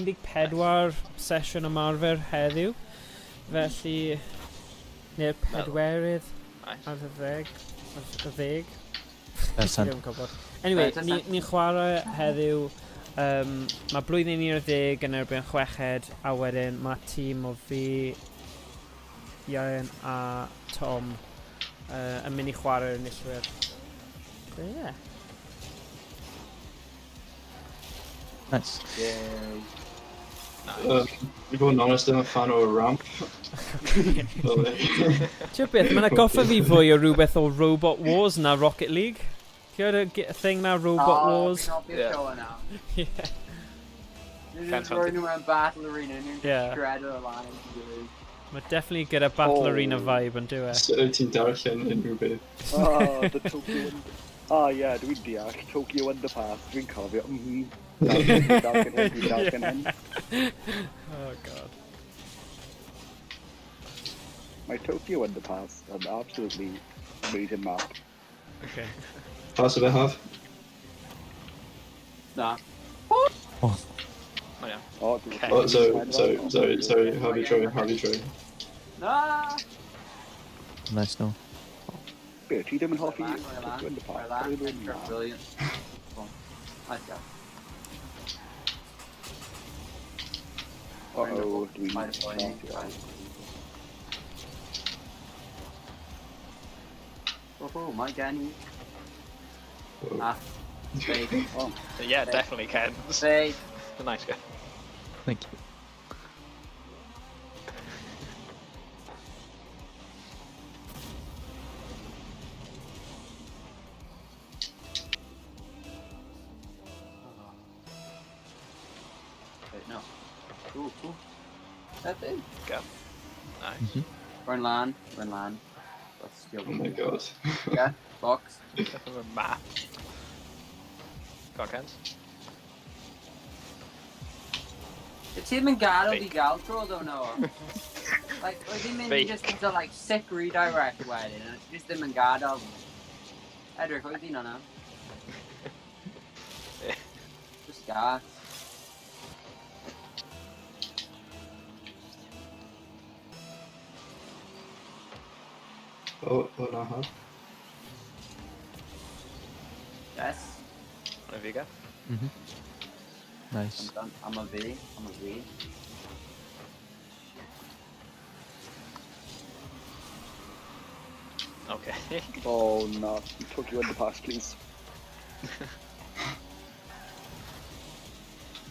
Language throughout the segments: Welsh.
14 sesiwn ymarfer heddiw. Felly, neu'r pedwerydd Nice. ar y ddeg. Ar y ddeg. Person. Fi ddim yn gwybod. Anyway, Reit, ni'n chwarae heddiw. Mae blwyddyn 11 yn erbyn chweched, a wedyn mae tîm o fi, Ian a Tom yn mynd i chwarae'r enillwyr. So, yeah. Nice. Yay. Nice. I fod yn onest, ddim yn fan o'r ramp. Ti'n beth, mae'n atgoffa fi fwy o rhywbeth o Robot Wars na Rocket League. Ti'n gwybod y thing na Robot Oh, Wars? Fi'n hoffi'r Yeah. show yna. Yeah. Nhw'n Can't just rhoi nhw mewn battle arena, nhw'n just Yeah. shredder o lan yn gilydd. Mae definitely gyda Battle Oh. Arena vibe yn dyw e. So wyt ti'n darllen unrhyw beth? Oh, the Tokyo Under... Ah, yeah, dwi'n deall. Tokyo Underpass, dwi'n cofio. Dwi'n darllen hyn, dwi'n darllen hyn. Oh god. Mae Tokyo Underpass yn absolutely amazing map. Okay. Pass o fe haf? Na. Oh, Oh, yeah. Oh, dwi'n Okay. Oh, sorry, sorry, sorry, sorry, Harvey troi, Harvey troi. Na! nice no. Be, ti ddim yn hoffi Rhoi lan, rhoi lan, Tokyo Underpass? rhoi lan. Rhoi lan. Brilliant. Go on. Nice guy. Uh-oh, dwi'n... Might have poeni. Oh, oh, mae gen i. Whoa. Ah. Fake. Oh, Yeah, definitely Ken's. Fake. Nice guy. Thank you. Wait, no. Ooh, ooh. That's it. Go. Nice. Run lan, run lan. Let's steal Oh my god. Yeah, box. A map. Go on, Ken's. Y ti ddim yn gadael Fake. fi gael tro though, no. Like, oedd hi'n mynd i Fake. just into like sick redirect wedyn, a ti just ddim yn gadael. Edrych, oedd hi'n yna. Just gas. Oh, oh na haf. Yes. One of you go. Nice. I'm done. I'm a V. I'm a V. Okay. oh no. Tokyo Underpass, please.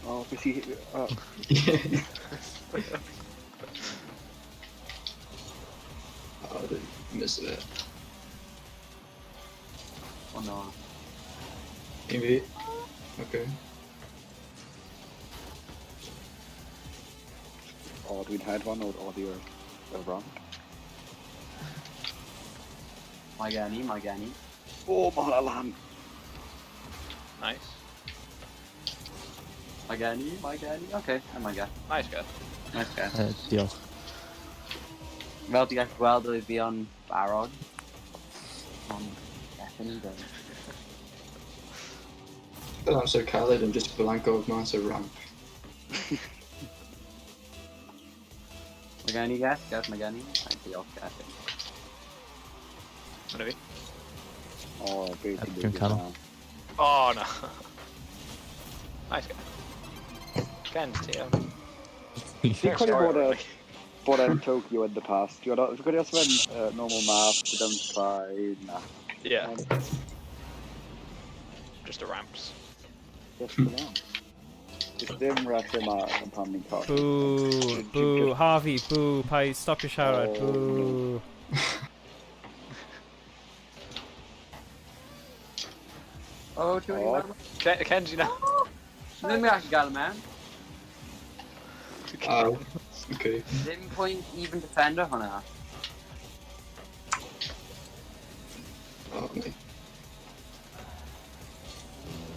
Oh, beth i... Oh, I didn't miss it. Oh no. Un fi. Okay. Oh, dwi'n hedfan o'r oddi o'r y ramp. Mae gen i, mae gen i. Oh, mae hwnna lan! Nice. Mae gen i, mae gen i. Okay, oh my god. Nice guy. Nice guy. Diolch. Fel ti'n gallu gweld oedd fi o'n barod. Ond, definitely done. Fel amser caled yn just blanco mas y ramp. Mae gen i guess, guess mae gen i. Ai, diolch, guess. One of you. Oh, beth ti'n Dwi'n canol. Oh no. Nice guy. Ken, ti am. Fi'n credu bod e, bod e'n Tokyo Underpass. Dwi'n credu os fe'n normal map, don't try, na. Yeah, just the ramps. Just the ramp. Just ddim reswm ar yn pan ni'n colli. Boo, boo, Harvey, boo, paid stopio siarad, Oh, boo. Oh, ti'n Oh. mynd i Ken, Ken's, you know. Ddim yn gallu gael e mewn. Ow. Okay. Ddim pwynt even defender hwnna. Oh, my.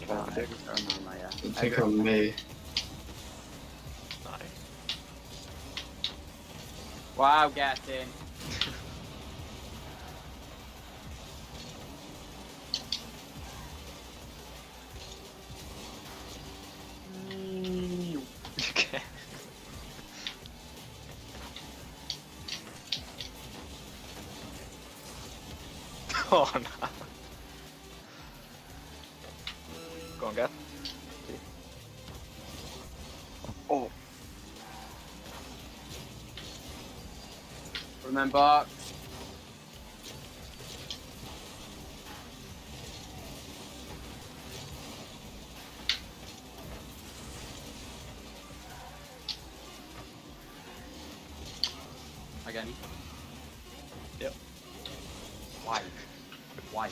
Toxic. Oh, no, no, yeah. I think I'm me. Nice. Wow, get in. Oh, na. Go on, Geth. Oh, Remember. Again. Yep. Why? Why?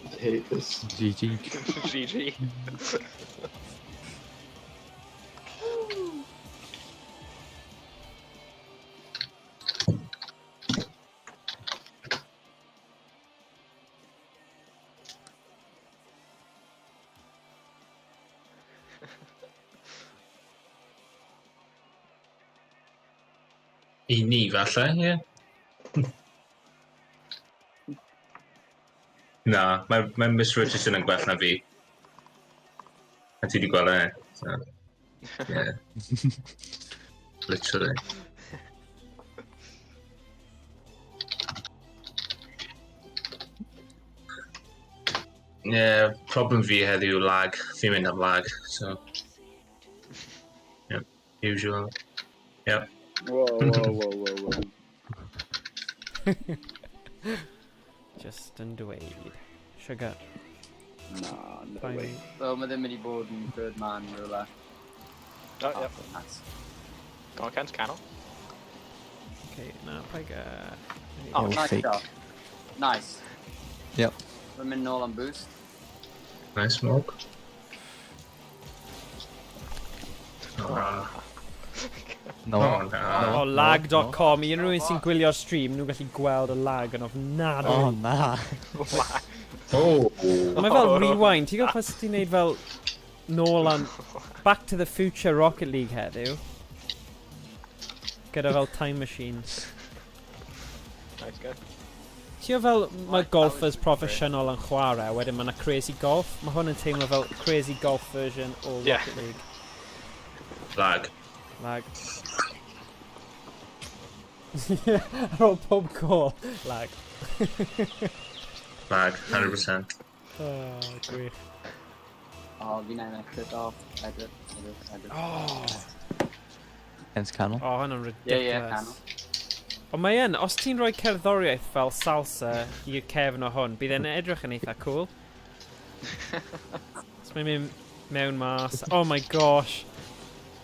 I hate this. GG. GG. I ni, falle, ie. Na, mae Miss Richardson yn gwell na fi. A ti wedi gweld e, so. Yeah. Literally. Yeah, problem fi heddiw yw lag. Fi'n mynd am lag, so. Yep, usual. Yep. Whoa, whoa, whoa, whoa, whoa. Just yn dweud. Sugar. Na, no Fine. way. So mae ddim wedi bod yn third man rhywle. Oh, yep. Nice. Go on, Kent, canol. Okay, na, paid ga... Oh, Oh, Nice fake. shot. Nice. Yep. Mae'n mynd nôl am boost. Nice smoke. Oh, No. oh no. Oh, lag.com. I unrhyw un sy'n gwylio'r stream, nhw'n gallu gweld y lag yn ofnadwy. Oh, na. Oh. Mae fel rewind. Ti'n gwybod pas ti'n neud fel nôl am Back to the Future Rocket League heddiw? Gyda fel time machines. Nice, Geth. Ti'n gwybod fel mae golfers proffesiynol yn chwarae, wedyn mae yna crazy golf. Mae hwn yn teimlo fel crazy golf version o Yeah. Rocket League. Lag. Lag. Ar ôl pob gol. Lag. Lag, 100%. Oh, gwych. Oh, fi'n ennill it off. Edit, edit, edit. Oh, Ken's canol. oh hwnna'n Yeah, yeah, ridiculous. Ond mae yn, os ti'n rhoi cerddoriaeth fel salsa i'r cefn o hwn, bydd e'n edrych yn eitha cool. So mae'n mynd mewn mas. Oh my gosh.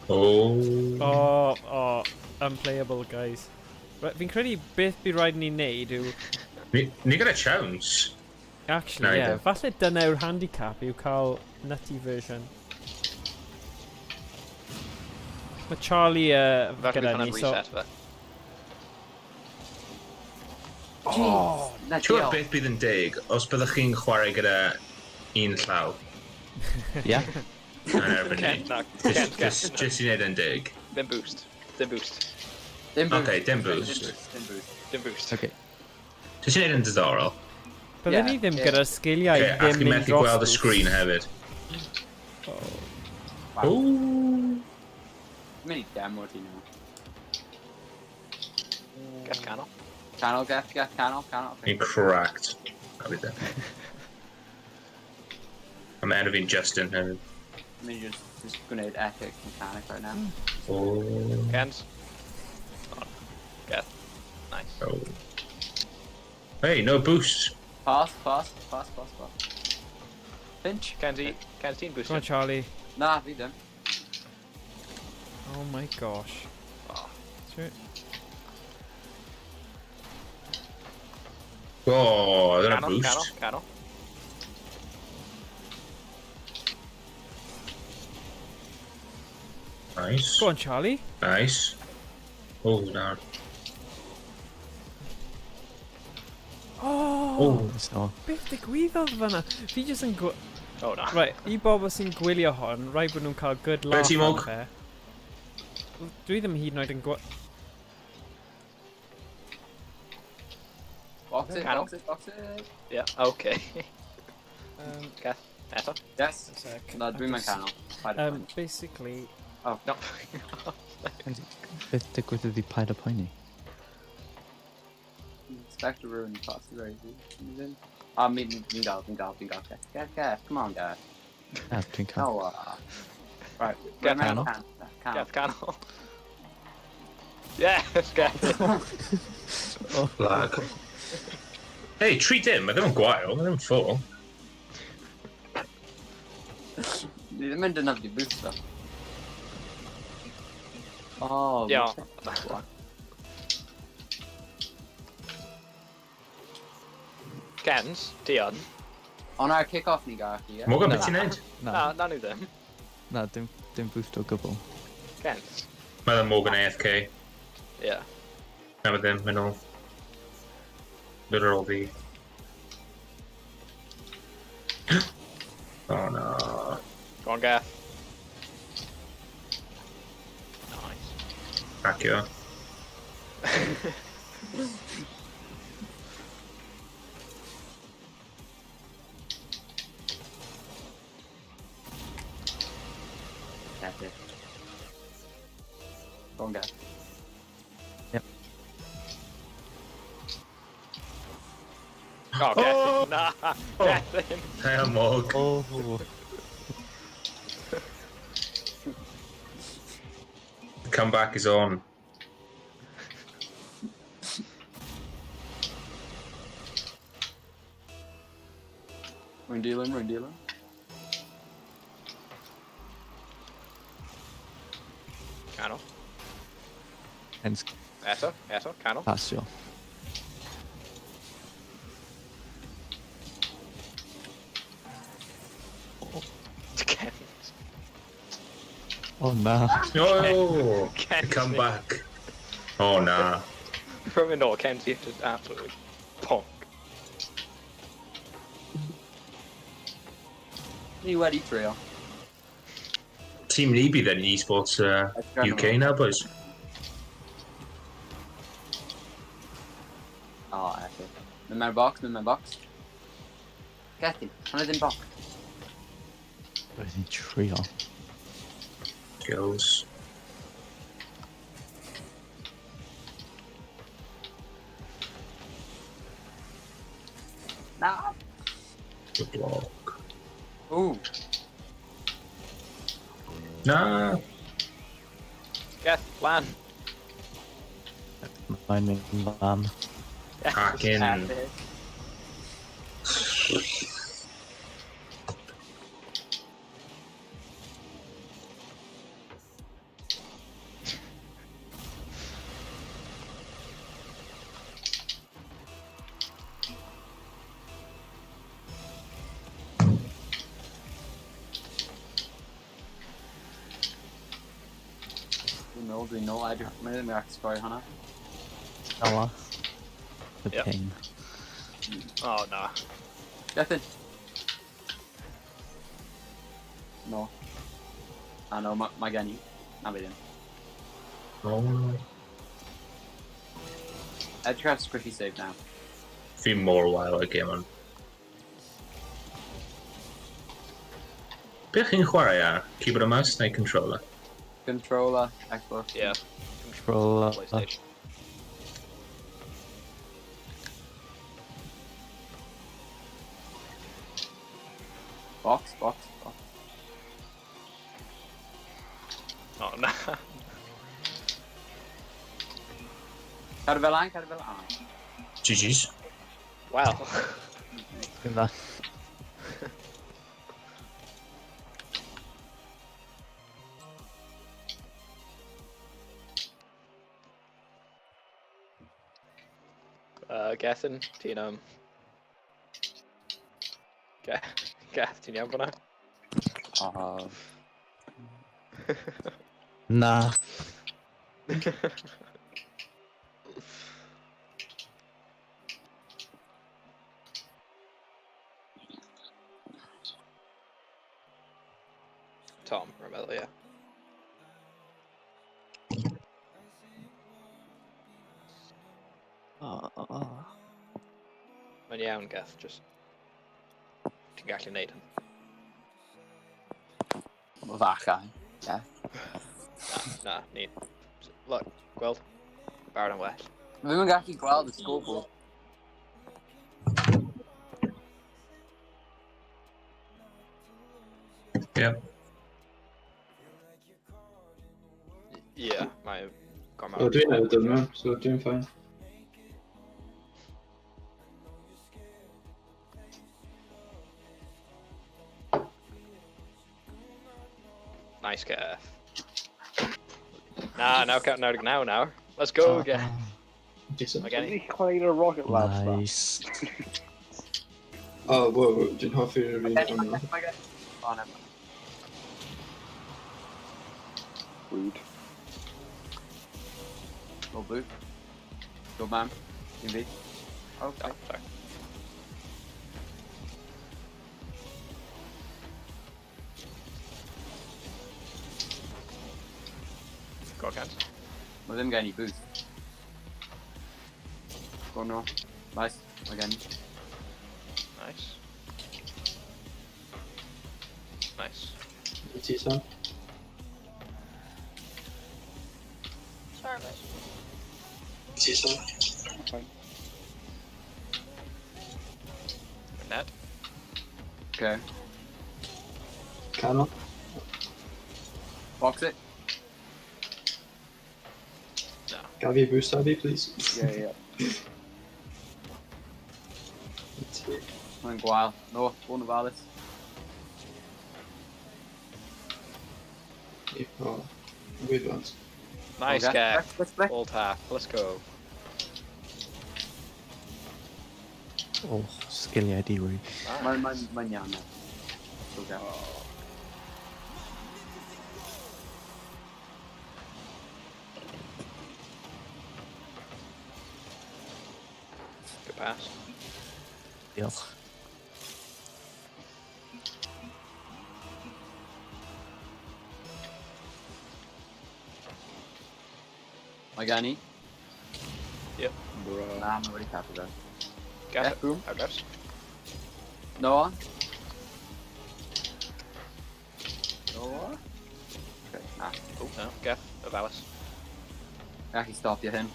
Oh. Oh, unplayable, guys. Right, fi'n credu beth bydd rhaid ni wneud yw... Ni gyda chance. Actually, Na, i yeah, ddim. falle dyna yw'r handicap yw cael nutty version. Mae Charlie Falle gyda bydd hwnna'n ni, so... reset fe. Oh, na, Ti'n gwybod diolch. beth bydd yn deg os byddwch chi'n chwarae gyda un llaw Yeah. yn erbyn ni? Ken, na, Ken, Just, Ken. just i wneud yn deg. Ddim boost. Ddim boost. Dim boost. Okay, dim boost. Dim boost. Dim boost. Okay. Just i wneud yn diddorol. Byddwn Yeah, ni ddim yeah. gyda'r sgiliau Okay, a ddim chi'n mynd methu dros gweld y boost. sgrin hefyd. Oh. Wow. Ooh. Mynd i demo ti nhw. Geth canol. Canol, Geth, Geth, canol, canol. Ni'n cracked. I'll be there. A mae enw fi'n Justin hefyd. Mynd i just gwneud epic mechanic right now. Oh. Kent. Oh, Geth. Nice. Oh. Hey, no boost. Pass, pass, pass, pass, pass. Pinch. Kenzie, Kenzie, ti'n Come on, boostio. Charlie. Na, fi ddim. Oh my gosh. Oh. Sure. Oh, dyna Canol, boost. canol, canol. Nice. Go on, Charlie. Nice. Oh, no. Oh, Oh. Nice no. beth digwyddodd fan'na? Fi jyst yn gw... Oh, na. Right, i bobl sy'n gwylio hon, rhaid bod nhw'n cael good laugh ti, arno Mog? fe. Dwi ddim hyd yn oed yn gw... Box it, Canol. box it, box it. Yeah, okay. Geth. Eto. Yes. A sec. Na, dwi'n mynd canol. Paid â poeni. Basically, No. Beth digwyddodd i paid â poeni? Expect rhywun i pass i Rosie. A mi, fi'n gael, fi'n gael, fi'n gael. Get, get, come on, get. Na, dwi'n cael. Oh, right. Get canol. Canol. Geth canol. Yes, Geth. Lag. Hey, 3-dim, mae ddim yn gwael, mae ddim yn full. Ni ddim yn defnyddio booster. Oh, Ia. Kens, ti yn. O na, kick-off ni gael chi, ie? Morgan, Na. beth ti'n neud? Na, Na, na ni ddim. na, dim, dim boost o gwbl. Kens. Mae ddim Morgan AFK. Ie. Na, mae ddim, mae'n ôl. Literal fi. Oh no. Go on, Geth. Nice. Hacio. That's it. Go on, Gav. Yep. Oh, Gethin. Na. Oh. Gethin. Hey, Morg. Oh. The comeback is on. Rwy'n dilyn, rwy'n dilyn. Canol. Kens Eto, eto, canol. pasio. Kens. Oh na. Oh! The Kenzie. comeback. Oh na. From it all, Kenzie just absolutely punk. Ni wedi trio. Tîm ni bydd yn eSports UK now, boys. Oh, epic. Mynd mewn box, mynd mewn box. Gethin, hwnna ddim box. Wedi trio. Girls. Na! Good block. Ooh. Na. Geth, lan. Mae'n mynd lan. Hacking. Epic. Dwi'n nôl, dwi'n nôl, edrych, mae ddim yn gallu sgori hwnna. Ela. The Yep. ping. Oh, na. Gethin! No. A no, mae ma gen i. Na fe ddim. Oh. Edrych ar squishy save now. Fi mor wael y gêm ond. Be chi'n chwarae ar? Keyboard a mouse neu controller? Controller, Xbox. Yeah. Controller. PlayStation. Box, box, box. Oh, na. Cadw fel lan, cadw fel lan. GG's. Well. Dim dda. Gethin, ti'n... Geth, ti'n iawn fyna? Oh. Na. Tom, rwy'n meddwl, ie. Oh. Mae'n iawn, Geth, just... Ti'n gallu neud hyn. Fachau. Yeah. Na, ni. Look, gweld. Barod yn well. Fi ddim yn gallu gweld y scoreboard. Yep. Yeah, mae gormod. O, dwi'n newydd dod mewn, so dwi'n fine. Nice, Geth. Na, now, now, now, now. Let's go, Geth. Decent. Mae gen i. Ydy chwarae'r Rocket Labs da? Nice. Oh, whoa, dwi'n hoffi'r un hwnnw. O, na. Rude. Go blue. Go man. Un fi. Okay. Oh, sorry. Go, Kent. Mae ddim gen i boost. Go no. Nice. Mae gen i. Nice. Nice. Ti, Sam? Sorry, mate. Ti, Sam? Fine. Net. Okay. Canol. Box it. No. Gaf i boost Abby, please. Yeah, yeah. Ti. Mae'n gwael. No, bod yn ofalus. Oh, weird ones. Nice, Okay. Geth. Let's play. Old half. Let's go. Oh, sgiliau di-ri. Mae'n mae'n mae'n iawn nawr. Go Geth. Good pass. Diolch. Mae gen i. Yep. Bruh. Na, mae wedi cadw fe. Geth. Yeah, boom. Ar draws. Noah. Noah. Okay, na. Oh, no. Geth. Ofalus. Gallu stopio hyn.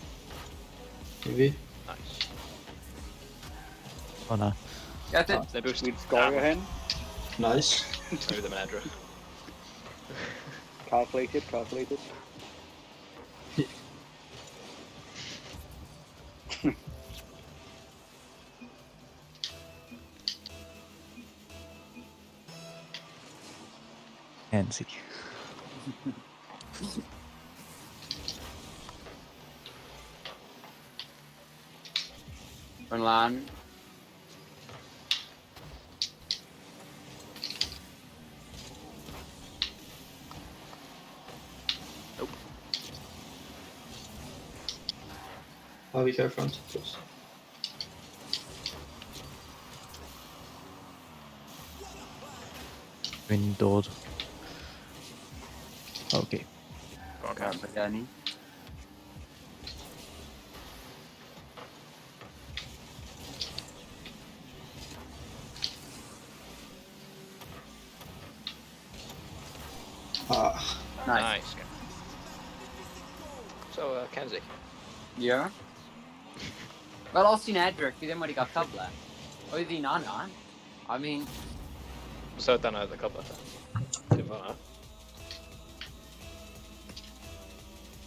I fi. Nice. O na. Get it! Neu boost. Dwi'n sgorio hyn. Nice. Maybe ddim yn edrych. Calculated, calculated. Kenzie. Run lan. Nope. Abby, care front. Just. Dwi'n dod. Okay. Go on, Geth. Mae gen i. Ah. Nice. Nice. Geth. So, Kenzie. Yeah. Wel, os ti'n edrych, fi ddim wedi cael cyfle. Oedd hi'n anna. I mean, So, dyna oedd y cyfle te. Dim fyna.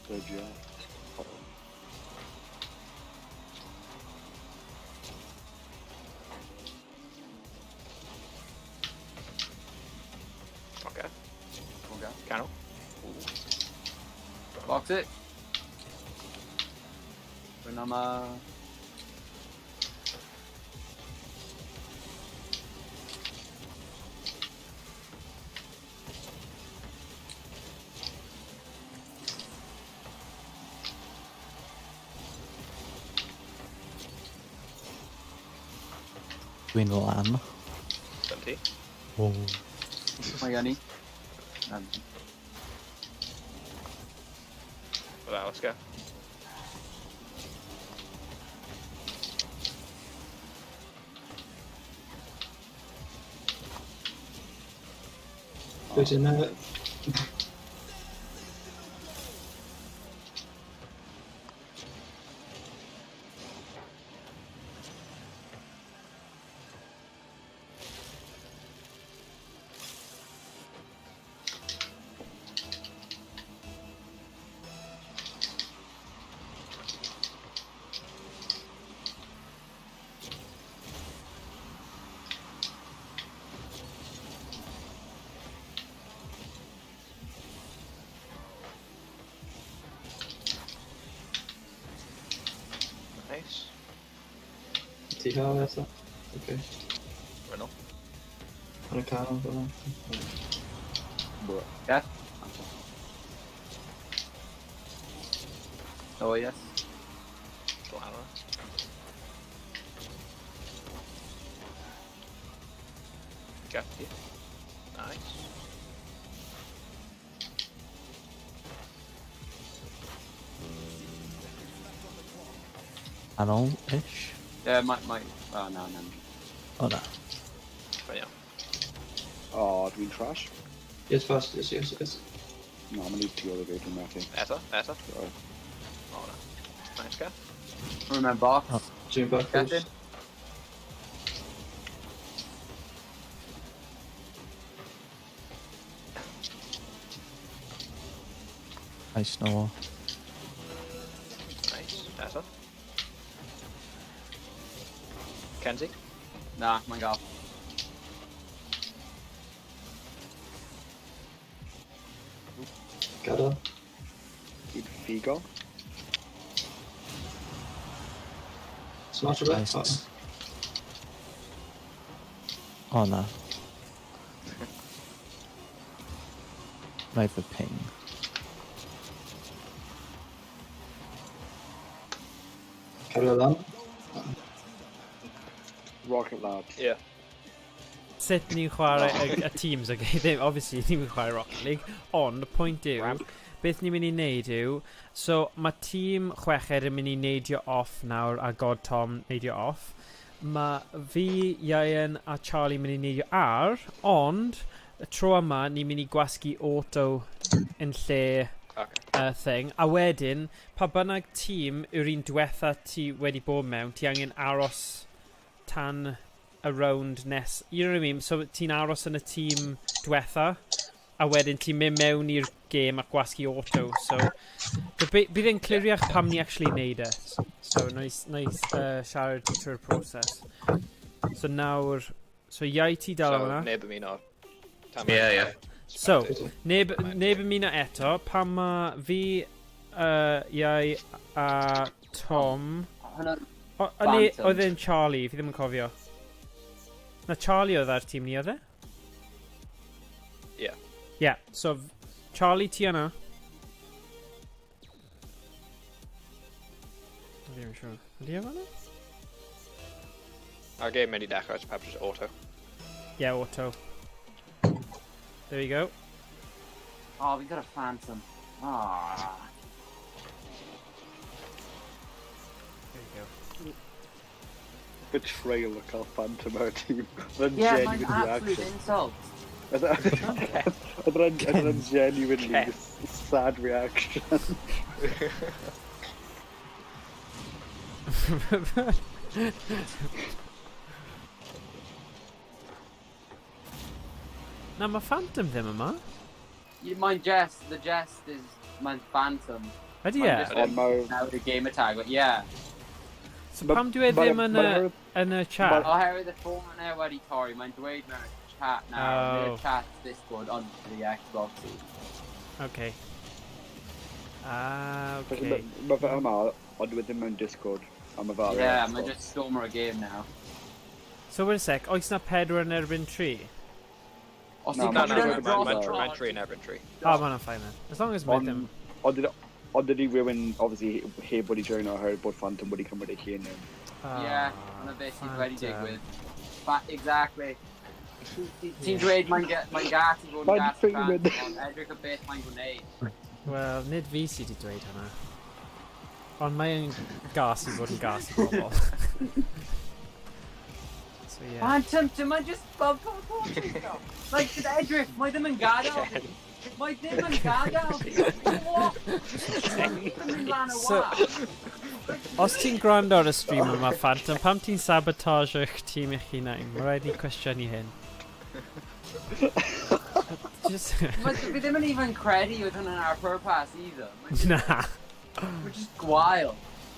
Good job. Okay. okay. Canol. Box it. Run yma. Dwi'n lan. Dim ti. Oh. Mae gen i. Ofalus, Geth. Good in there. Ti cael eto? Okay. Rynol. Yn y canol fel yna. Geth? Oh, yes. Glan yna. Geth ti. Nice. Canol-ish? Yeah, might... Oh, no, no. O na. Mae'n iawn. O, dwi'n trash. Yes, fast, yes, yes, yes. No, mae'n i ti o'r gyd yn methu. Eto, eto. Sorry. O na. Nice, Geth. Remember box. Oh. Dwi'n back Geth in. post. Nice Noah. Nice. Eto. Kenzie. Na, mae'n gael. Gadael. Dwi'n ffigo. Smash rhywbeth? Nice. O na. Mae fy ping. Cario lan. Rocket Labs. Yeah. Sut ni'n chwarae y teams, okay? Ddim, obviously, ni'n chwarae Rocket League, ond y pwynt yw, Ramp. beth ni'n mynd i wneud yw, so mae tîm chweched yn mynd i neidio off nawr, a God Tom neidio off. Mae fi, Ian a Charlie mynd i neidio ar, ond y tro yma ni'n mynd i gwasgu auto yn lle Okay. thing. A wedyn, pa bynnag tîm yw'r un diwetha ti wedi bod mewn, ti angen aros tan y round nes... You know what I mean? So ti'n aros yn y tîm diwetha, a wedyn ti'n mynd mewn i'r gêm a gwasgu auto. So, bydd e'n cliriach pam ni actually neud e. So, nice siarad ti trwy'r proses. So nawr... So, iau ti dal So, hwnna. neb ymuno. Tam Ie, ie. So, neb ymuno eto, pan mae fi, iau a Tom... Hwnna... O, o ne, Phantom. oedd e'n Charlie, fi ddim yn cofio. Na Charlie oedd ar tîm ni, oedd e? Ie. Yeah, so Charlie ti yna. Fi ddim yn siŵr. Ydy e fan'na? Our game mynd i dechrau, so pawb just auto. Yeah, auto. There we go. Oh, we got a phantom. Ah. There we go. Betrayal o cael Phantom ar tîm. Oedd e'n Yeah, mae'n genuine absolute reaction. insult. Oedd e'n genuinely sad reaction. Na, mae Phantom ddim yma. Mae'n jest, the jest is mae'n phantom. Ydy e? Mae'n just Ond mae... Now the gamer tag, but yeah. So pam dwi e ddim yn y, yn y chat? Oherwydd y ffôn yna wedi torri, mae'n dweud mewn y chat nawr, oh. Oh. Y chat Discord on the Xbox. Okay. Ah, okay. Mae fe yma, ond dwi ddim mewn Discord. A mae fe ar y Yeah, Xbox. mae'n just stormer a game now. So wait a sec, oes na pedwar yn erbyn tri? Os Na, ti'n Na, na, cymryd mae'n yn dros mae'n dros- mae'n tri yn erbyn tri. Oh, ma' hwnna'n fine then. As long as mae ddim... Ond ydy rhywun, obviously, heb wedi joino oherwydd bod Phantom wedi cymryd ei hun nhw. Yeah, hwnna beth sydd wedi Phantom. digwydd. Exactly. Ti'n dweud mae'n mae'n gas i fod yn Mae'n gas i ffeimyn. Phantom, ond edrych o beth mae'n gwneud. Wel, nid fi sydd wedi dweud hwnna. Ond mae'n gas i fod yn gas i bobl. So yeah. Phantom, dyma just bump o'r Like, just edrych, mae ddim yn gadael fi. Mae ddim yn gadael fi. What? Mae ddim yn mynd lan y So- wal. Os ti'n gwrando ar y stream yma, Phantom, pam ti'n sabotage eich tîm eich hunain? Mae rhaid i cwestiynu hyn. Just... Fi ddim yn even credu oedd hwnna'n ar purpose either. Mae'n just, Na. mae'n just gwael.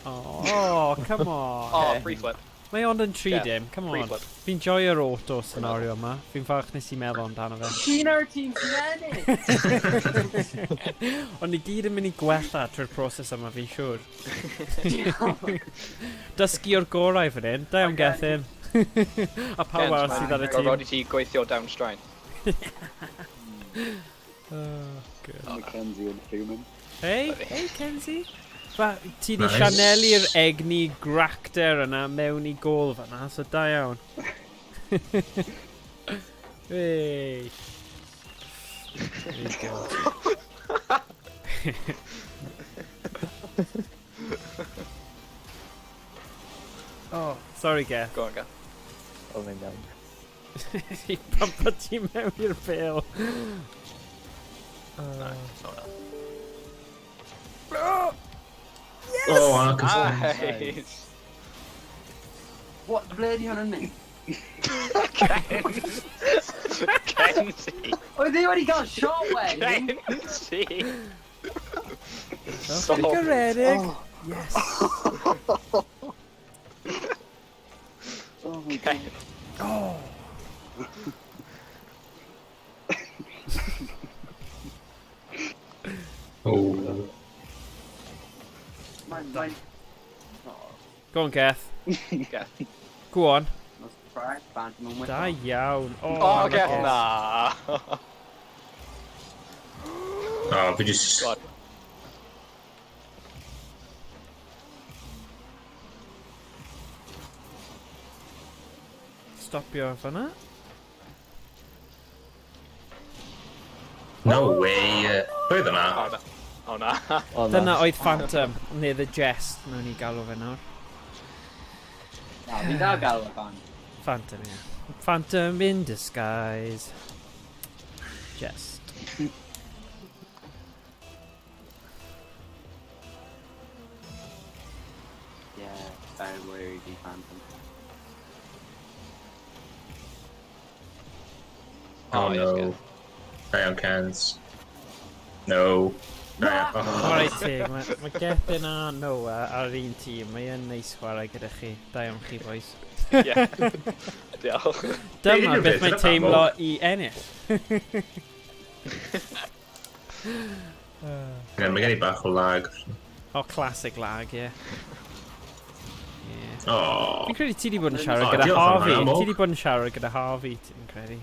Oh, come on. Oh, free flip. Mae ond yn 3 Geth, dim, come free on. flip. Fi'n joio'r auto scenario yma. Fi'n falch nes i meddwl amdano fe. Ti'n ar y tîm sy'n ennill! Ond ni gyd yn mynd i gwella trwy'r proses yma, fi'n siŵr. Dysgu o'r gorau fan hyn. Da iawn, Gethin. A pawb arall sydd ar y tîm. Gorfod i ti gweithio down straen. Oh, good. Mackenzie and human. Hey, hey Kenzie. Ba, ti di Nice. sianelu'r egni gracter yna mewn i gôl fan'na, so da iawn. Hey. There you go. Oh, sorry Geth. Go on, Geth. O, mae'n iawn. I pumpo ti mewn i'r bêl. No, no. Oh, anarchist. Nice! What, ble di hwn yn mynd? Kenzie! Oedd e wedi cael shot wedyn! Kenzie! Stop. Garedig. Yes. Oh my god. Oh. Oh. Mae'n... Go on, Geth. Geth. Go on. Mae'n surprise band mewn Da iawn. Oh, Oh, Geth, anarchist. na! Oh, fi just... God. Stopio fan'na. No way. Pwy oedd yna? Oh, na. Oh, na. O, na. Dyna oedd Phantom, neu The Jest, nawn ni galw fe nawr. Na, fi'n dal galw e fan. Phantom, ie. Phantom in disguise. Jest. Yeah, very worried i Phantom. Oh, Oh, yes, no. Geth. Da iawn, Kens. No. Da iawn. Oh. Chwarae teg, mae Gethin a Noah ar un tîm. Mae yn neis chwarae gyda chi. Da iawn chi, boys. Yeah. Diolch. Dyma unrhyw beth beth, mae dyna pam, teimlo i ennill. Yeah, mae gen i bach o lag. Oh, classic lag, ie. Yeah. Oh. Fi'n credu ti di bod yn siarad Oh, gyda diolch am Harvey. hwnna, Mog. Ti di bod yn siarad gyda Harvey, ti'n credu.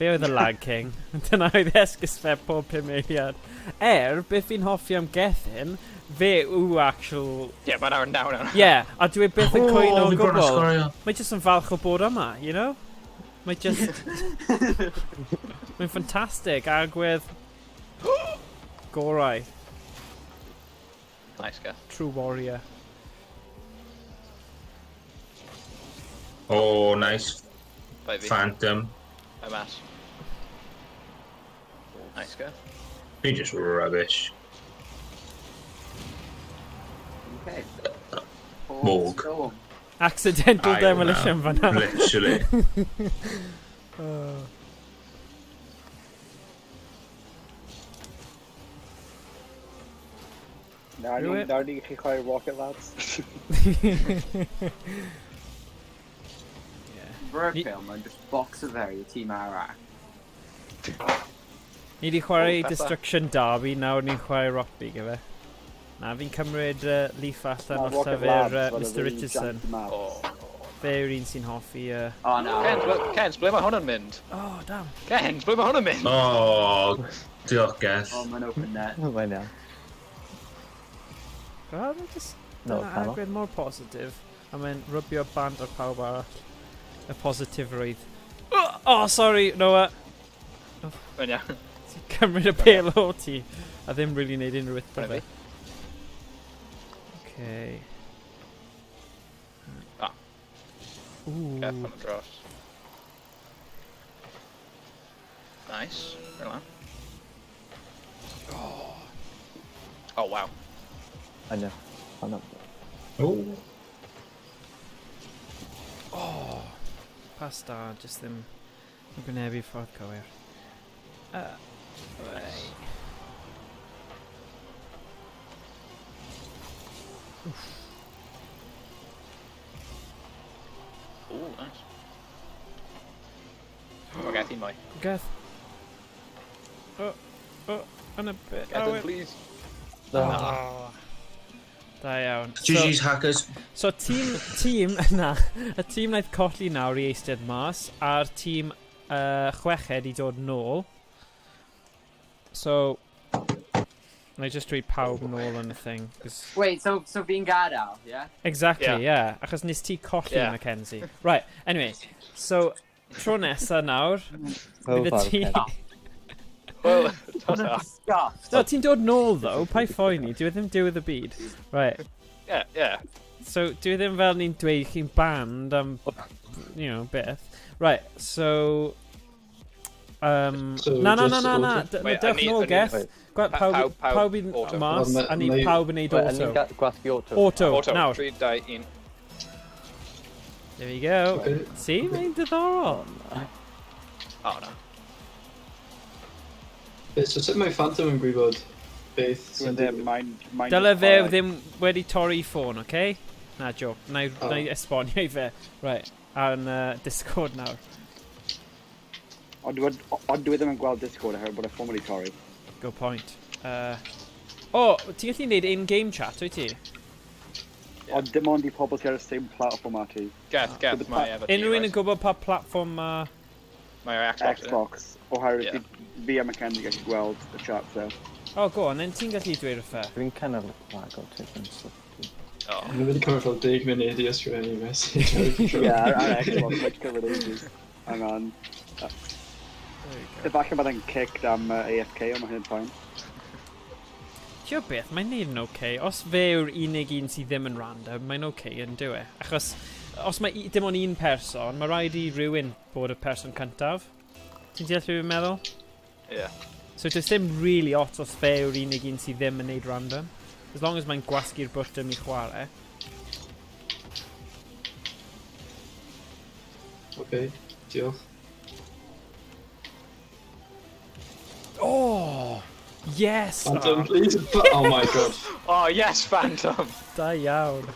Fe oedd y lag king. Dyna oedd esgus fe pob pum eiliad. Beth fi'n hoffi am Gethin, fe yw actual... Yeah, mae'n awr nawr nawr. Yeah, a dwi byth yn cwyno o fi bron â gwbl. sgorio. Mae jyst yn falch o bod yma, you know? Mae just... Mae'n ffantastig, agwedd... Gorau. Nice, Geth. True warrior. Oh, nice. Bai fi. Phantom. Bai mas. Nice, Geth. Fi just rubbish. Okay. Morg. Storm. Accidental Aye, demolition fan'na. Literally. Nawr Do ni, it. nawr ni chi chwarae Rocket Lads. Fy'r ffilm, mae'n just box o fe i'r tîm arall. Ni di chwarae Oh, Peppa. Destruction Derby, nawr ni'n chwarae Rock League efe. Na, fi'n cymryd leaf allan Na, o'r Rocket llyfr Lads, fel Mr y really Richardson. janky maps. Oh. Fe yw'r un sy'n hoffi... Oh, no. Kens, Kens, ble mae hwn yn mynd? Oh, damn. Kens, ble mae hwn yn mynd? Oh, diolch, Geth. Oh, mae'n open net. Mae'n iawn. Well, mae'n just... No, Dyna canol. agwedd mor positif. A mae'n rwbio bant ar pawb arall. Y positifrwydd. Oh, sorry, Noah. Mae'n iawn. Ti'n cymryd y pêl o ti. A ddim really neud unrhyw beth Hwnna fe. fi. Okay. Ah. Ooh. Geth am y dros. Nice. Rwy'n lan. Oh, wow. Mae'n iawn. O, na. Oh. Oh. Pas da, just ddim yn gwynebu ffordd cywir. Right. Oof. Geth un mwy. Geth. O, o, yn y bit. Gethin, please. Oh. Da iawn. GG's hackers. So tîm, tîm, na, y tîm wnaeth colli nawr i eistedd mas, a'r tîm chweched i dod nôl. So, na i just dweud pawb nôl yn y thing. Wait, so fi'n gadael, yeah? Exactly, yeah. Yeah. Achos nes ti colli, yeah. Mackenzie. Right, anyway, so, tro nesa nawr, bydd y tîm... Well, ta-ta. No, ti'n dod nôl, though. Paid phoeni, dyw e ddim diwedd y byd. Right. Yeah, yeah. So, dyw e ddim fel ni'n dweud chi'n banned am, you know, beth. Right, so... So na, na, na, just na, na. auto? Wait, Dewch nôl, Geth. Pawb, Pawb yn auto. mas, a ni pawb yn neud Wait, auto. ni'n gwasgu auto. Auto, Auto, nawr. 3, 2, 1. There we go. Okay. See, mae'n diddorol. Oh, no. So sut mae Phantom yn gwybod beth Dwi sy'n ddim, digwydd? mae'n Dyle fe ddim wedi torri ffôn, oce? Na, joke. Na i, Oh. na i esbonio i fe. Right, ar yn Discord nawr. Ond dwi ddim yn gweld Discord oherwydd bod y ffôn wedi torri. Good point. O, ti'n gallu neud in-game chat, wyt ti? Yeah. Ond dim ond i pobl sydd ar y same platform â ti. Geth, Geth, mae efo ti, Unrhyw un yn right? gwybod pa platform ma... Mae o'r Xbox. Xbox, oherwydd Yeah. fi a Mackenzie gallu gweld y chat, so. O, go on, then ti'n gallu dweud wrth fe. Dwi'n kind of lago tipyn. So. Oh. Mae'n wedi cymryd fel 10 munud i ysgrifennu message ar y control. Yeah, ar Xbox, mae'n cymryd ages. Hang on. There we go. Efallai bydd e'n kicked am AFK, ond mae hynny'n fine. Ti'n beth, mae'n neud yn oce. Os fe yw'r unig un sydd ddim yn random, mae'n oce yn dyw e. Achos, os mae dim ond un person, mae rhaid i rhywun bod y person cyntaf. Ti'n deall beth fi'n meddwl? Yeah. So does dim really ots os fe yw'r unig un sydd ddim yn neud random. As long as mae'n gwasgu'r bwtwm i chwarae. Okay, diolch. Oh! Yes! Phantom, Oh, please. Oh my god. Oh, yes, Phantom! da iawn.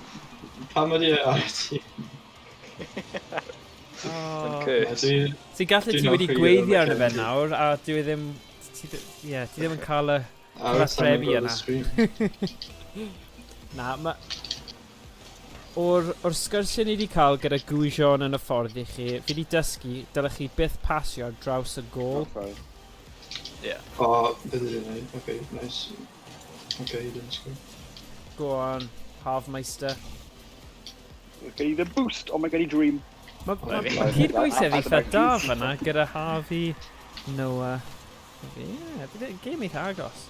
Pam ydi e ar y tîm? Oh. Curse. Ti'n gallu Dwi'n ti wedi hoffi gweiddi gyda arno fe Mackenzie. nawr, a dwi ddim... Ie, ti ddim yn cael y... Ar y Cyfathrebu gweld y yna. stream. Na, ma... O'r sgyrsiau ni wedi cael gyda Gwysion yn y ffordd i chi, fi wedi dysgu, dylech chi byth pasio ar draws y gôl. Oh, sorry. Yeah. O, beth ydy'n neud? Okay, nice. Okay, he didn't score. Go on, Harfmeister. Gen i the boost, oh my god, i dream. Mae ma, Fi. ma cydbwysedd eitha da fyna gyda Harvey, Noah. Ie, yeah, bydd e'n gêm eitha agos.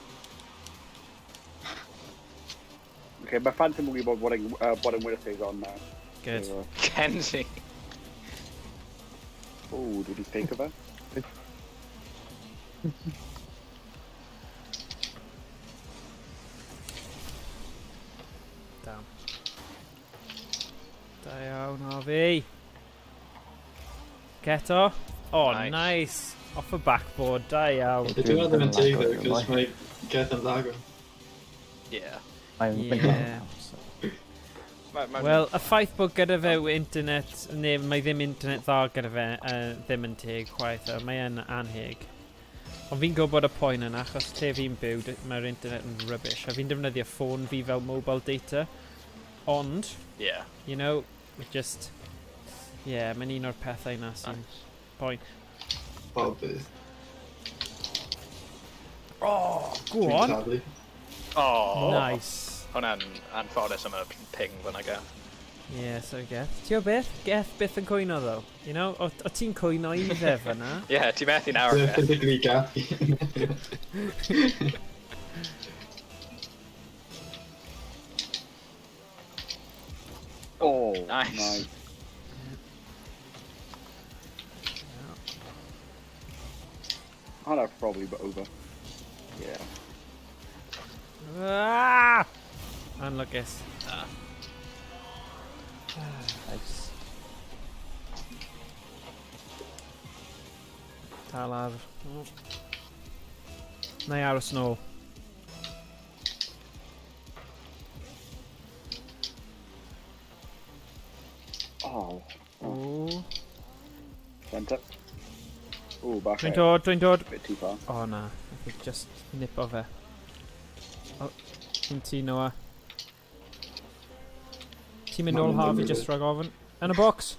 Okay, mae Phantom yn gwybod bod e'n winner on now. Good. So, Kenzie. oh, dwi wedi fake o fe. Damn. Da iawn, Harvey. Geto. Oh, nice. Nice. Nice. Off y backboard, da iawn. Dwi ddim yn teg though, Dwi'n cos mae Geth yn lago. Yeah. Mae'n Yeah. mynd lan. So. Wel, y ffaith bod gyda fe internet, neu mae ddim internet dda gyda fe, ddim yn teg chwaith, mae e'n anheg. Ond fi'n gwybod y poen yna, achos lle fi'n byw, mae'r internet yn rubbish, a fi'n defnyddio ffôn fi fel mobile data. Ond, you know, it just... Yeah, mae'n un o'r pethau na sy'n poen. O, beth. Oh, go Dwi'n on! taflu. Oh. Nice. Hwnna'n anffodus am y ping fyna, Geth. Yeah, so Geth. Ti'n gwybod beth? Geth byth yn cwyno, though. You know, o ti'n cwyno i fe fyna? Yeah, ti methu nawr, Dwi'n Geth. physically gaffy. Oh, Nice. nice. Hwnna probably but over. Yeah. Ah! Anlwcus. Nice. Dal ar. Na i aros nôl. Oh, Ooh. Centre. Oh, back. Dwi'n dod, dwi'n dod. Bit too far. O na, I think just nipo fe. O, un ti Noah. Ti'n mynd nôl Harvey just rhag ofn. Yn y box!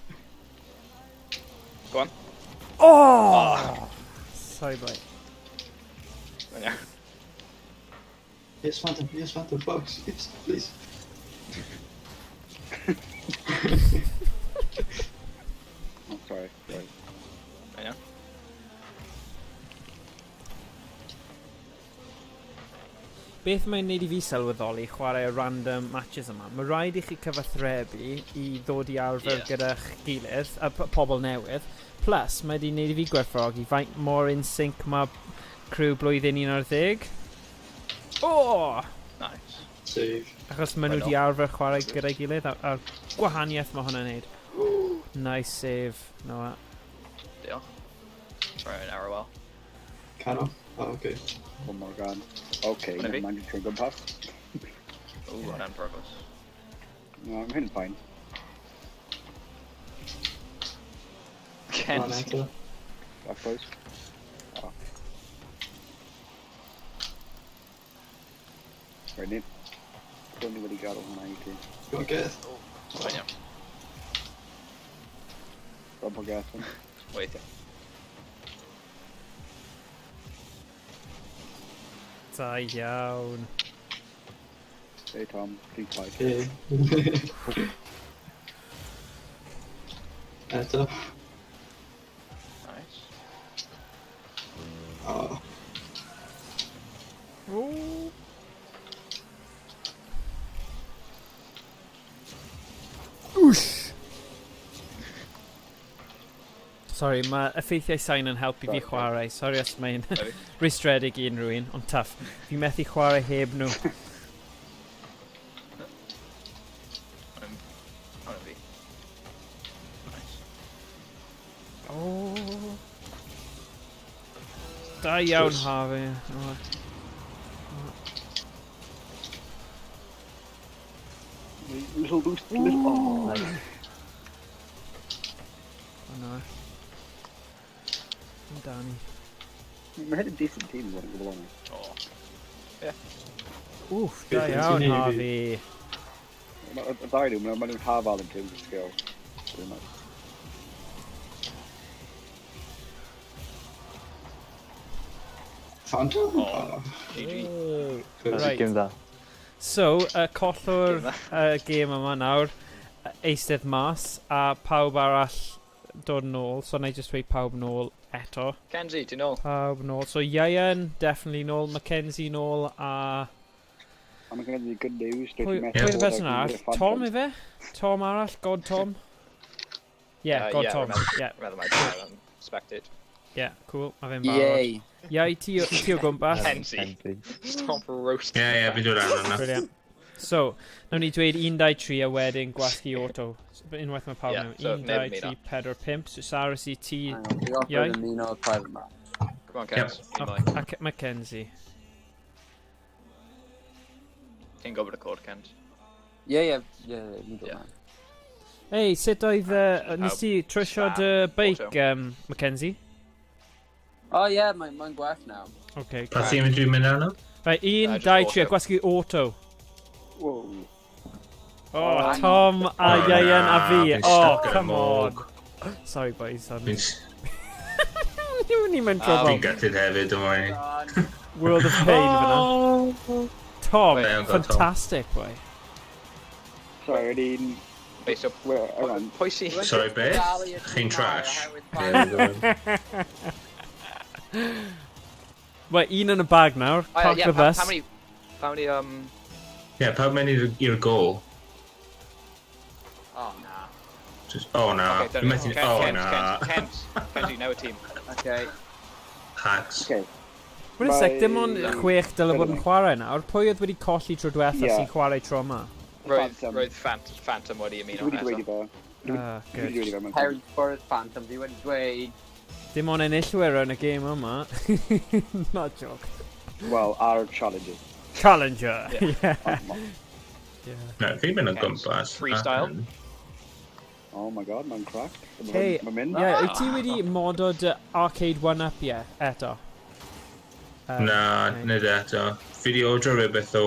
Go on. Oh! Sorry boy. Mae'n iawn. Yes, Phantom. Yes, Phantom. Box. Yes, please. Oh, sorry. Sorry. Mae'n iawn. Beth mae'n neud i fi sylweddoli chwarae y random matches yma, mae rhaid i chi cyfathrebu i ddod i arfer Ie. gyda'ch gilydd, a pobl newydd. Plus, mae wedi neud i fi gwerthfawrogi faint mor in sync mae crew blwyddyn 11. Oh! Nice. Save. Achos maen nhw Why wedi not? arfer chwarae gyda'i gilydd, a'r gwahaniaeth mae hwnna'n neud. Nice save, Noah. Diolch. Right, an arrow well. Cano. Oh, okay. One more gone. Okay, Hwnna never fi? mind, you good pass. Ooh, hwnna'n progress. No, I'm hitting fine. Ken. Lan eto. Back post. Oh. Right, ni. Don't ni wedi gadael hwnna I ti. Go on, Geth. Mae'n iawn. Bump o Gethin. Weithio. Da iawn. Hey Tom, please fight. Okay. Eto. Nice. Oh. Ooh. Whoosh! Sorry, mae effeithiau sain yn helpu fi Sorry. chwarae. Sorry os mae'n Sorry. rwystredig i unrhyw un, ond tough. Fi methu chwarae heb nhw. Hwnna fi. Nice. Oh. Da iawn, Close. Harvey. Oh. Little boost, little. Oh, Nice. Oh no. Amdani. Mae hyn yn decent team, i fod yn gwbl onest. Oh. Wff, da Beth wyt iawn, ti'n neud i fi? Harvey. Y ddau nhw, maen nhw'n hafal in terms of skill. Pretty much. Phantom? Oh. GG. Oh. Close. Right. Game dda. So, collwr Game gêm yma nawr, eistedd mas, a pawb arall dod nôl. So, na i just dweud pawb nôl eto. Kenzie, ti'n ôl? Pawb nôl. So, Ieuan, definitely nôl, Mackenzie nôl, a... A mae gen i good news. Dwi Pwy wedi methu pwy oedd y bod person ar arall? gyfer Phantom. Tom ife? Tom arall? God Tom? Yeah, Uh, God yeah, Tom. Yeah, Meddwl mai dwi'n spectate. yeah, cool. Mae fe'n barod. Yay. Iau, ti o gwmpas. Kenzie. Stop roasting. Ie, ie, fi'n dod arno yna. Brilliant. So, nawn ni dweud 1, 2, 3 a wedyn gwasgu auto. So, unwaith mae pawb Yeah, mewn. so 1, neb 2, ymuno. 3, 4, 5. So, Sarah, si ti Hang on, fi off Iau? yn ymuno private match. Come on, Kens. a, Yep. a Mackenzie. Ti'n gwybod y cod, Kens. Yeah, ni'n dod Yeah. man. Ei, sut oedd... Nes ti trwsio dy beic, Auto. Mackenzie? Oh yeah, mae'n mae gwell nawr. Okay. Pa tîm ydw i'n mynd arno? Right, 1, Just 2, 3, auto. gwasgu auto. Whoa. Oh, Oh, Tom a Oh, Ieuan a na, fi. fi'n Oh, stuck yn y come on. mwg. Sorry, boys. Fi'n Ni'n mewn Ah, trouble. fi'n gutted hefyd, don't worry. World of Pain fyna. Tom, Wait, I've got Tom. fantastic, boy. Sorry, o'n i'n... Wait, so, Wait, hang on. pwy sy'n... Sorry, beth? Chi'n trash? Ie, go on. Right, un yn y bag nawr. Oh, Park yeah, the bus. How many, Ie, pawb mynd i'r gol? Oh, na. Just, oh na. Okay, Fi'n methu... Ken, Oh Kens, na. Kens, Kens, Kenzie, newid tîm. Okay. Hacks. Okay. Wait a sec, dim ond Mae- chwech dyle bod yn chwarae nawr. Pwy oedd wedi colli tro diwetha Ie. sy'n chwarae tro yma? Roedd, Phantom. roedd Phantom wedi ymuno Dwi wedi dweud i eto. fe. Dwi Ah, dwi wedi good. dweud i fe. mewn Harry Forrest Phantom, fi wedi dweud. Dim ond enillwyr yn y gêm yma. Not joke. Wel, ar challenges. Challenger! Yeah. Yeah. Ond Yeah. Na, fi'n mynd o Kens. gwmpas. Freestyle. Oh my God, mae'n crack. Hey, Mae'n mynd. Ie, wyt ti wedi modo dy Arcade 1-Up, ie, eto? Na, neu- nid eto. Fi di ordro rhywbeth o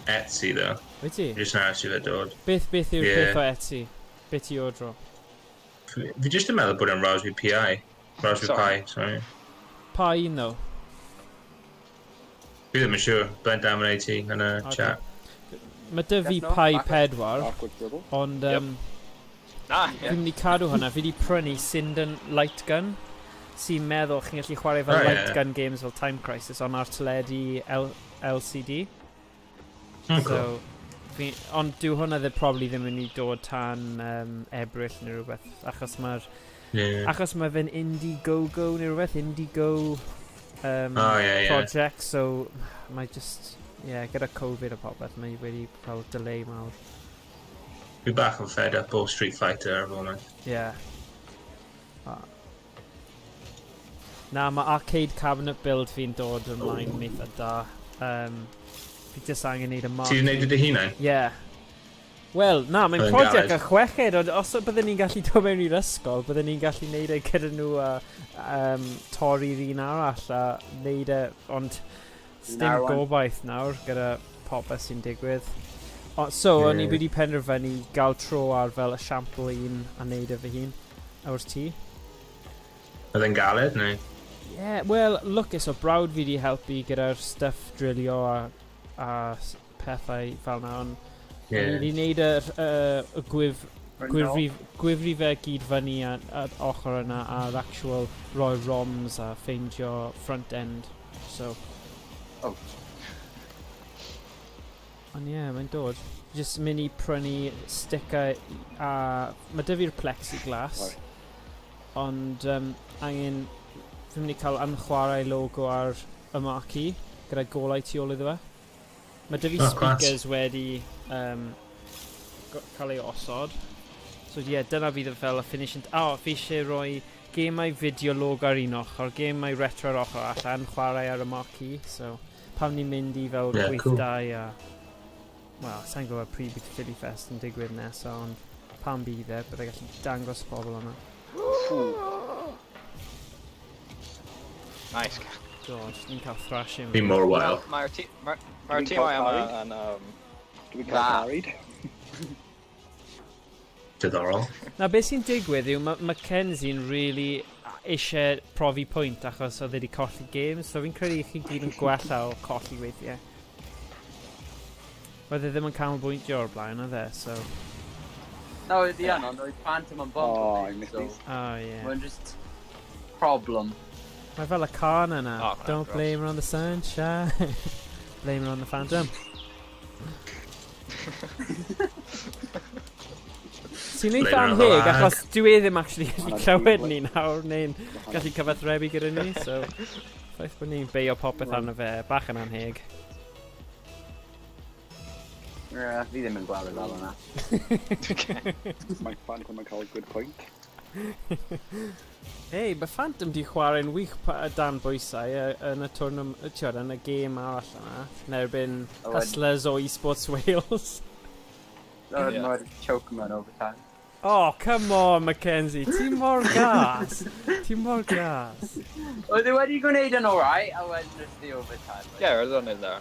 Etsy, ddo. Wyt ti? Fi jyst yn aros i fe dod. Beth yw'r Ie. peth o Etsy? Beth ti ordro? Fi jyst yn meddwl bod e'n Raspberry Pi. Raspberry Sorry. Pi, sorry. Pa un, ddo? Fi ddim yn siŵr. Byddai'n damn i ti yn y Ocê. chat. Mae dy fi Yes, no, Pi backward. 4, Awkward dribble. ond Yep. Na, ie. fi'n mynd i cadw hwnna. Fi wedi prynu Sinden Light Gun, sy'n meddwl chi'n gallu chwarae fel Oh, ie. light gun games fel Time Crisis, ond ar teledu LCD. Oh, cool. So, fi, ond dyw hwnna ddim probably ddim yn mynd i dod tan Ebrill neu rhywbeth, achos mae'r Yeah. achos mae fe'n Indiegogo neu rhywbeth, Indigo Oh, ie, ie. project, so mae just, yeah, gyda Covid a popeth, mae wedi fel delay mawr. Fi bach yn fed up o Street Fighter ar y foment. Yeah. Ah. Na, mae arcade cabinet build fi'n dod ymlaen yn eitha da. Fi jyst angen neud y mark. Ti wedi gwneud y dy hunain? Yeah. Wel, na, mae'n Oedd yn prosiect galed. y chweched, ond os bydden ni'n gallu dod mewn i'r ysgol, bydden ni'n gallu neud e gyda nhw a torri'r un arall a neud e, ond dim Nawr wan. gobaith nawr gyda popeth sy'n digwydd. O, so, o'n i wedi penderfynu gael tro ar fel esiampl un a neud e fy hun o'r tŷ. Oedd e'n galed, neu? Yeah, wel, lwcus o brawd fi wedi helpu gyda'r stuff drilio a pethau fel na, ond o'n i wedi neud y gwifru fe gyd fyny a ochr yna a'r actual roi ROMs a ffeindio front end. So. Oh. Ond ie, yeah, mae'n dod. Just mynd i prynu sticker a mae 'da fi'r plexiglass. Sorry. Ond angen, fi'n mynd i cael anchwarae logo ar y marquee gyda golau tu ôl iddo fe. Mae 'da fi Oh, class. speakers wedi cael ei osod. So ie, yeah, dyna fydd y fel y finishing. O, oh, fi eisiau rhoi gemau fideo logo ar un ochr, gemau retro ar ochr allan, chwarae ar y marquee. So, pam ni'n mynd i fel Yeah, cool. gweithdai a... Wel, sa'n gwybod pryd bydd Philly Fest yn digwydd nesaf, ond pan bydd e, byddai gallu dangos pobl yna. Nice. God, ni'n cael thrashing. Fi mor wael. Mae'r Dwi'n tîmau cael yma carried. yn Dwi'n Dda. cael carried. Diddorol. Na, beth sy'n digwydd yw mae Mackenzie'n really eisiau profi pwynt achos oedd wedi colli games, so fi'n credu chi gyd yn gwella o colli weithiau. Oedd e ddim yn canolbwyntio o'r blaen, oedd e, so. No, oedd hi yn, ond oedd Phantom yn bump Oh, o I fi, missed so these. Oh, yeah. mae'n just problem. Mae fel y can yna. Oh, crap, "Don't gross. blame it on the sunshine. Blame it on the Phantom." Sy'n Blame eitha it on the anheg, lag. achos dwi e ddim actually gallu Hwnna'n clywed deeply. ni nawr, neu'n gallu cyfathrebu gyda ni, so ffaith bod ni'n beio popeth arno fe, bach yn anheg. Yeah, fi ddim yn gweld e fel yna. Mae Phantom yn cael good point. Hei, mae Phantom di chwarae'n wych dan bwysau yn y tournament, ti'od, yn y gêm arall yna, yn erbyn A wedyn- Hustlers o Esports Wales. Oedd Ie. yeah. Choke mewn overtime. Oh, come on, Mackenzie, ti mor gas. Ti mor gas. Oedd e wedi gwneud yn alright, a wedyn just the overtime. Ie, roedd o'n un dda.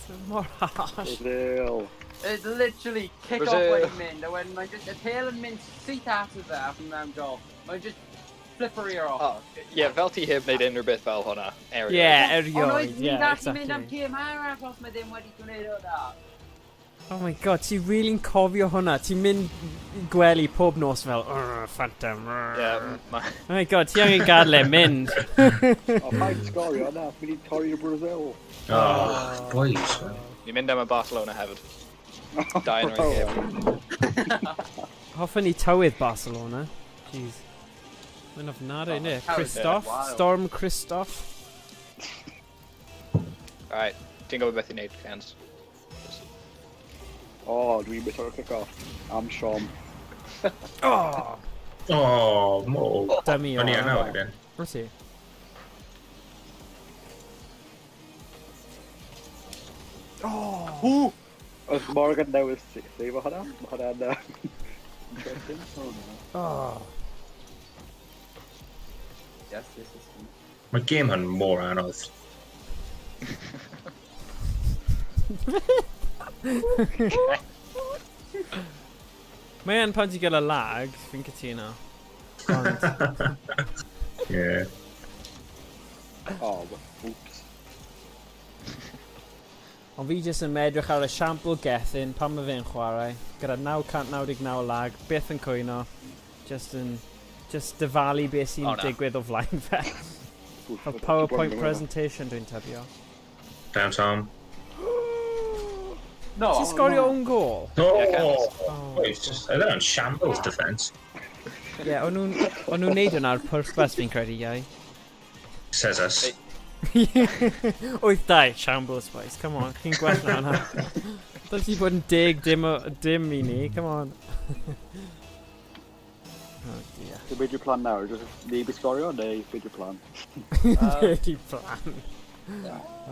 Ti mor harsh. Brazil. It's literally kick off Brazil. wedi mynd, a wedyn mae'n just, y pêl yn mynd syth ato fe ac yn mewn gol. Mae'n just flipper ear off. Oh, ie, fel ti heb wneud unrhyw beth fel hwnna erioed. Yeah, Ond erioed, oedd ni'n yeah, gallu mynd am exactly. gêm arall os mae ddim wedi gwneud hwnna. Oh my God, ti really'n cofio hwnna. Ti'n mynd i gwely pob nos fel, "Urgh, Phantom, urgh." Ie, Oh my God, ti angen gadael e mynd. O, paid sgorio na, fi wedi torri'r Brazil. Oh, boys. Ni'n mynd am y Barcelona hefyd. Dau yn o'r gêm. Hoffwn i tywydd Barcelona. Jeez. Mae'n ofnadwy, Oh, innit? tywydd, Christoph? wild. Storm Christoph? Alright, ti'n gwybod beth i wneud, Kens. O, dwi'n mynd o'r kick-off. Am Siom. Oh! Oh, mo. Dummy O'n i o. yna wedyn. Wyt ti? Oh! Oedd Morgan newydd save hwnna? Mae hwnna'n Interesting. Oh, no. Oh. Yes. Mae gêm hwn mor anodd. Mae yn pan ti'n gael y lag, fi'n cytuno. Ond, Yeah. Oh, oops. ond fi jyst yn medrych ar y siampl Gethin pan mae fe'n chwarae, gyda 999 lag, byth yn cwyno, just yn, just dyfalu beth sy'n O, na. digwydd o flaen fe. Oof, Fel PowerPoint presentation dwi'n tybio. Down, Tom. No. Ti'n sgorio own goal? Oh! Yeah, Ken. Oh, Wait, just, I don't shambles defence. Ie, yeah, o'n nhw'n neud hwnna ar pwrpas fi'n credu, iau. Says us. 8-2, shambles, boys. Come on, chi'n gwell na hwnna. Dylai ti bod yn deg dim, dim i ni, come on. Oh dear. So beth yw'r plan nawr? Just neb i sgorio neu beth yw'r plan? Dirty plan.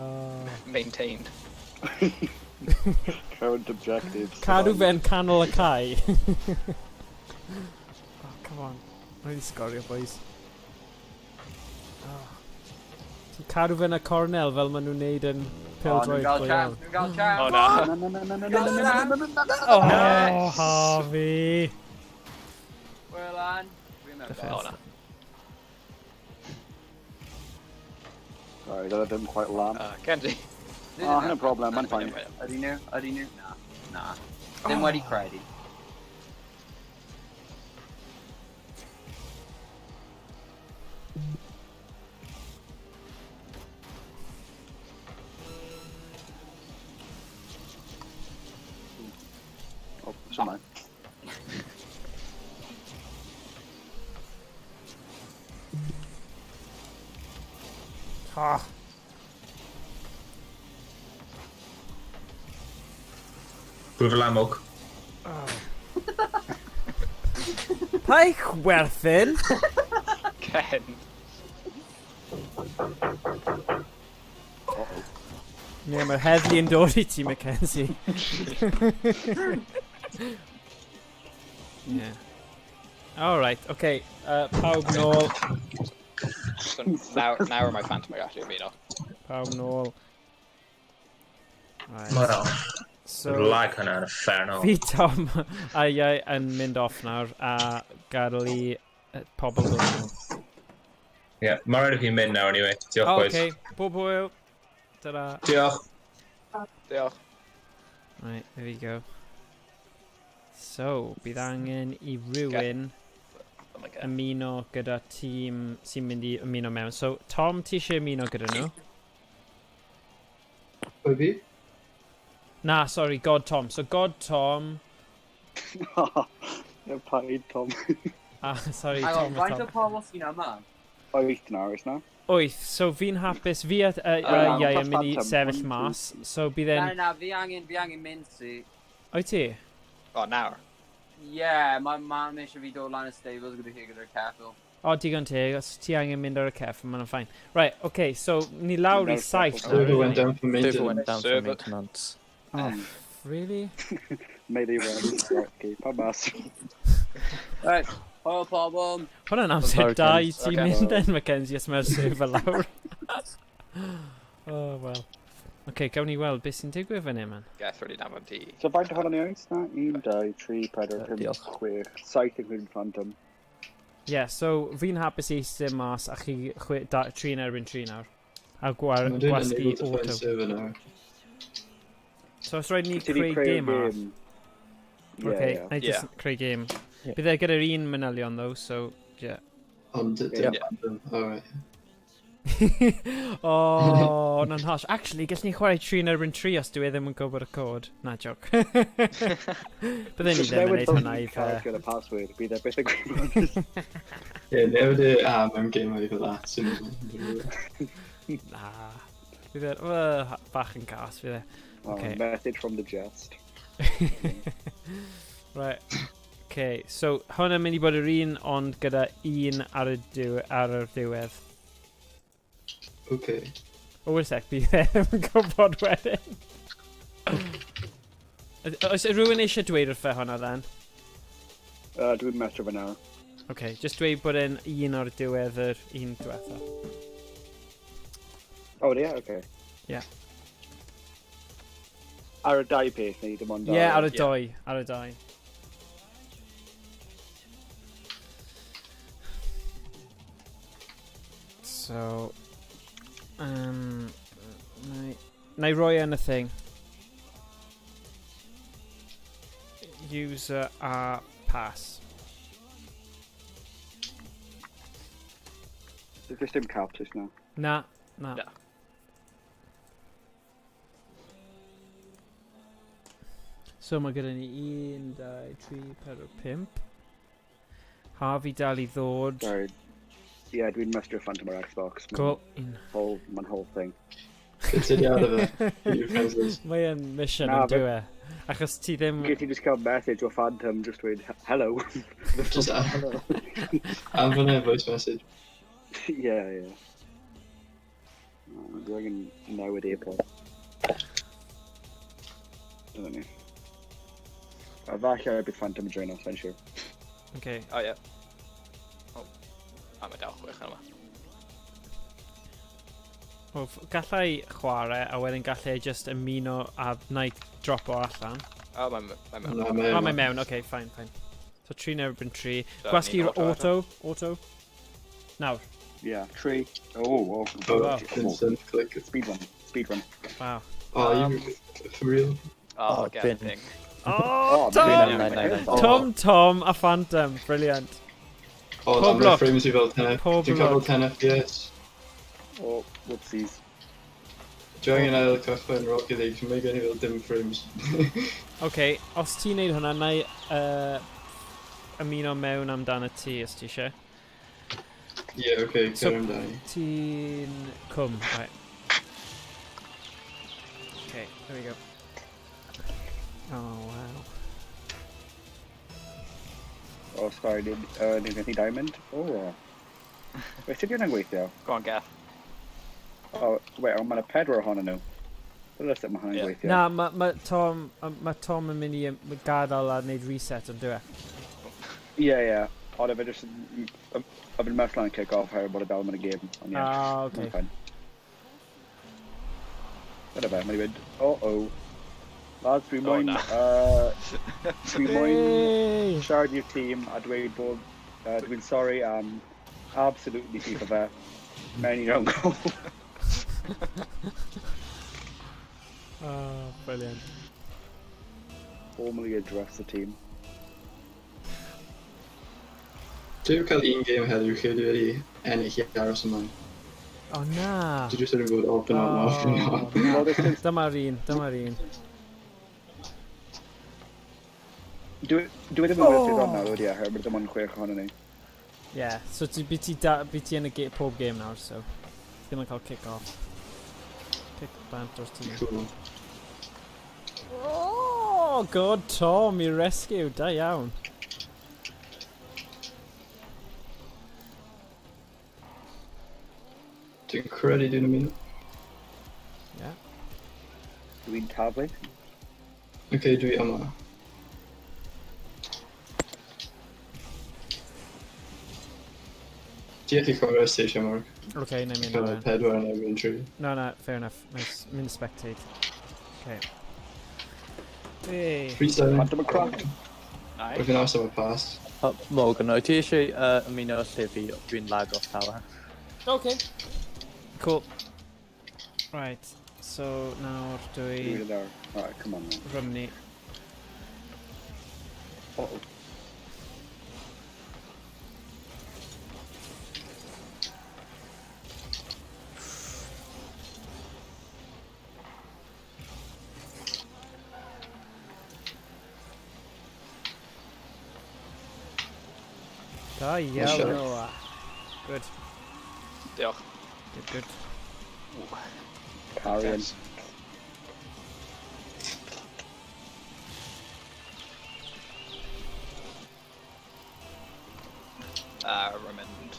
Oh. Maintained. Current objectives. Cadw fe'n canol y cae. Oh, come on. Mae wedi sgorio, boys. Oh. Ti'n cadw fe'n y cornel fel maen nhw'n neud yn Oh, nhw'n pêl-droed gael go chance, iawn. nhw'n gael chance. Oh, na. Na, na, na, na, na, na, na, na, na, na, na, na. Oh, Yes. Harvey. Well on. Fi'n meddwl. Oh, na. Sorry, that didn't quite land. Kenzie. Oh, no problem, I'm fine. Ydy nhw? Ydy nhw? Na. Na. Ddim wedi credu. Oh, sorry. Ah. Pwy fel amok. Pai chwerthin? Ken. Ie, mae'r heddlu yn dod i ti, Mackenzie. Yeah. Alright, okay. Pawb nôl. So nawr mae Phantom yn gallu ymuno. Pawb nôl. Right. Mae'r off. So, Lag hwnna yn uffernol. fi, Tom a Iau yn mynd off nawr a gadael i pobl dod nôl. Yeah, mae rhaid i fi mynd nawr anyway. Diolch, Oh, boys. okay, pob hwyl. Ta-ra. Diolch. Diolch. Right, there we go. So, bydd angen i rywun Oh my God. ymuno gyda tîm sy'n mynd i ymuno mewn. So, Tom, ti eisiau ymuno gyda nhw? Pwy fi? Na, sorry, God Tom. So, God Tom... Yeah, paid, Tom. Ah, sorry, Hang on, Tom a faint o Tom. pobl sy'n yma? Wyth nawr, oes na? Wyth, so fi'n hapus, fi a na, Iau plus yn mynd i Phantom. sefyll One, two, mas. three. So, bydd Na, e'n... na, fi angen mynd si. Wyt ti? Oh, nawr. Ie, mae mam eisiau fi dod lan y stables gyda hi gyda'r ceffyl. O, digon teg, os ti angen mynd ar y ceffyl, mae'n fine. Right, okay, so ni lawr i Mynd ar y 7 ceffyl. nawr. Server went isn't ni? down for Server went maintenance. down for Server. maintenance. Oh, really? Melee round. Right, okay, pa mas. Right, hwyl pobl. Hwna'n amser Sorry, da i Ken. ti Okay. mynd then, Mackenzie, os mae'r server lawr. Oh, well. Okay, gawn ni weld beth sy'n digwydd fan hyn, man. Geth wedi danfon ti. So faint ohono ni oes na? 1, 2, 3, 4, 5, Diolch. 6, 7 including Phantom. Yeah, so fi'n hapus i eistedd mas a chi tri yn erbyn tri nawr. A Mae'n dweud gwasgu unable to find auto. server now. So os rhaid ni Ti 'di creu creu game arall. game. Yeah, Okay, yeah. na i just creu game. Yeah. Bydd e gyda'r un manylion though, so yeah. Ond dim Yeah. Phantom. Alright. Oh, hwnna'n harsh. Actually, gallwn ni chwarae tri yn erbyn tri os dwi e ddim yn gwybod y cod. Na, joc. Bydden ni Just ddim yn newid neud hwnna i phone fe. character gyda password, bydd e byth yn gwybod. Yeah, newid e mewn game over that. Sy'n Na. Bydd e, bach yn gas, fydd e. Oh, Okay. message from the jest. Right. Okay, so hwn yn mynd i bod yr un ond gyda un ar y, ar yr diwedd. Okay. O, wait a sec, bydd e ddim yn gwybod wedyn. Oes rhywun eisiau dweud wrth fe hwnna then? Dwi'n metro fe nawr. Okay, just dweud bod e'n un o'r diwedd yr un diwetha. Oh, yeah, okay. Yeah. Ar y dau peth neu dim ond Ie, yeah, ar y Ie. doi, ar y doi. So, na i roi yn y thing. User a pass. There's dim caps oes na. Na, na. Na. So mae gyda ni 1, 2, 3, 4, 5. Harvey dal i ddod. Sorry. Yeah, dwi'n mestro Phantom ar Xbox. Cool. Whole, mae'n whole thing. Ti di ar fe. Your friends Mae yn mission Na, yn dyw e. Achos ti ddim... Ges i just cael message o Phantom just dweud, hello. Just hello. Anfon e voice message. Yeah, yeah. Oh, Dwi angen newid AirPod. Dyna ni. A falle bydd Phantom yn join us, I'm sure. Okay. O, ie. O, a mae dal chwech yma. Wel, gallai chwarae a wedyn gallai just ymuno a na i dropo allan. O, mae'n mewn. Na, mae O, mae mewn, okay, fine, fine. So 3 neu erbyn 3. So, Gwasgu'r ni'n auto, auto. Nawr. Yeah, 3. Oh, oh. Oh, Wow. instant click. Speed run, speed run. Wow. Oh, you, for real? O, Oh, get bin. thing. Oh, Oh, Tom! 9, 9, 9, 9. Tom, Tom a Phantom. Brilliant. Oh, Pob na, mae lwc. frames i fel 10 Pob Dwi'n cael lwc. fel 10 FPS. Oh, whoopsies. Dwi angen ail cychwyn Rocket League, mae gen i fel dim frames. Okay, os ti'n neud hwnna, na i ymuno mewn amdano ti os ti eisiau. Yeah, okay, So- cer amdani. Ti'n cwm, right. Okay, there we go. Oh, wow. Oh, sorry, did gen ti diamond? Oh. Wait, sut yw hwnna'n gweithio? Go on, Gath. Oh, wait, ond mae'n y pedwar ohonyn nhw. Dyna sut mae hwnna'n Ie. gweithio. Na, mae ma Tom, ma Tom yn mynd i gadael a wneud reset yn dyw e. Ie, ie. Ond efe jyst... I've been mess lan kick-off oherwydd bod y dal yn y game. Ond ie, Ah, okay. mae'n fine. Dyna fe, mae'n mynd, oh oh. Lads, dwi Oh, moyn... na. Dwi moyn Hey! siarad i'r tîm a dweud bod dwi'n sorry am absolutely FIFA fe. Mewn i round goal. Oh, brilliant. Formally address the team. Dwi'n cael un game heddiw lle dwi wedi ennill i aros ymlaen. Oh, na. Dwi jyst wedi bod off and on, off and Oh, on. na. Well, this is- Dyma'r un, dyma'r un. Dwi dwi ddim yn gwybod sydd on nawr, ydy e, oherwydd dim ond chwech ohonon ni. Yeah, so ti, by ti, da, by ti yn y pob game nawr, so ddim yn cael kick-off. Kick bant o'r tîm. Cool. Oh, God, Tom, i rescue, da iawn. Dwi'n credu dwi'n ymuno. Yeah. Dwi'n taflu. Okay, dwi yma. Ti allu chwarae station, Mark. Okay, na i mynd Cael o'r pedwar yn erbyn tri. No, no, fair enough. Nice. Mynd spectate. Okay. Hey. Freestyling. Phantom yn crack. Nice. Wyf i'n aros am y pass. Oh, Morgan, wyt ti eisiau ymuno lle fi dwi'n lag off tower? Okay. Cool. Right, so nawr dwi Dwi'n there. Alright, come on man. Rhymni. Oh, oh. Da iawn, siarad. Noah. Good, Diolch. good, good. Carry on. Raymond.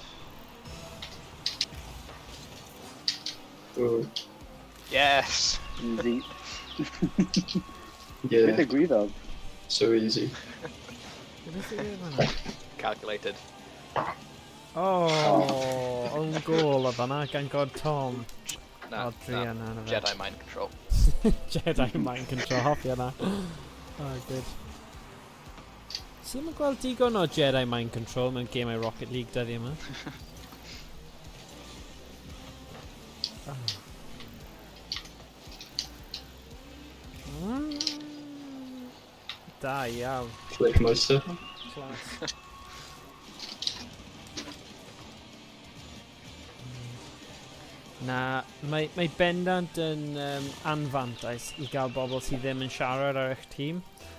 Oh, Yes! Easy. yeah, Beth ddigwyddodd? so easy. Beth yw e fan'na? Calculated. Oh, own goal oedd fan'na gan god Tom. Na, O, druan na. arno fe. Jedi mind control. Jedi mind control, hoffi hwnna. Oh, good. Sy'n ddim yn gweld digon o Jedi mind control mewn gemau Rocket League dyddi yma. Oh. Da iawn. Flick Meister. Class. Na, mae, mae bendant yn anfantais i gael bobl sydd ddim yn siarad ar eich tîm.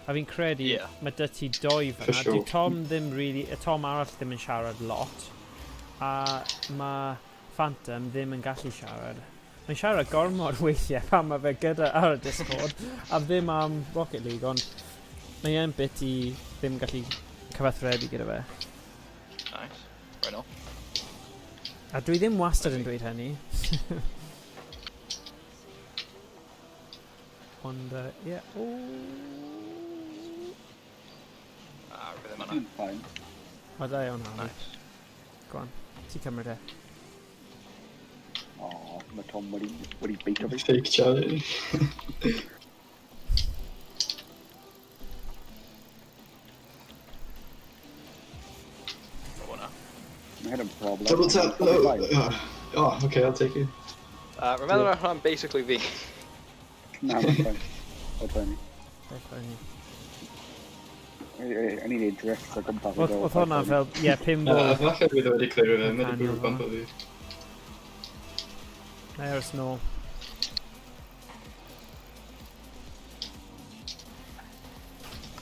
A fi'n credu Ie. mae dy ti doi For fan'na. sure. Dyw Tom ddim really, y Tom arall ddim yn siarad lot. A mae Phantom ddim yn gallu siarad. Mae'n siarad gormod weithiau pan mae fe gyda ar y Discord a ddim am Rocket League, ond mae e'n bit i ddim gallu cyfathrebu gyda fe. Nice. Right on. A dwi ddim wastad yn dweud hynny. Ond, ie. Yeah. Ah, rhywbeth ddim yna. Fine. O, da iawn, Harry. Nice. Go on. Ti cymryd e. O, mae Tom wedi, wedi beito fi. Fake challenge. O, hwnna. Mae hyn yn problem. Double tap. Probably No. fine. Oh, okay, I'll take it. Rwy'n meddwl hwnna'n basically fi. Na, mae'n fine. Mae'n fine. Dechrau ni. O'n i'n neud drift o gwmpas y Oedd gol. oedd hwnna fel, ie, yeah, pinball. Falle bydd e wedi clirio fe, mae wedi Daniel bwrw bump o fi. Na i aros nôl.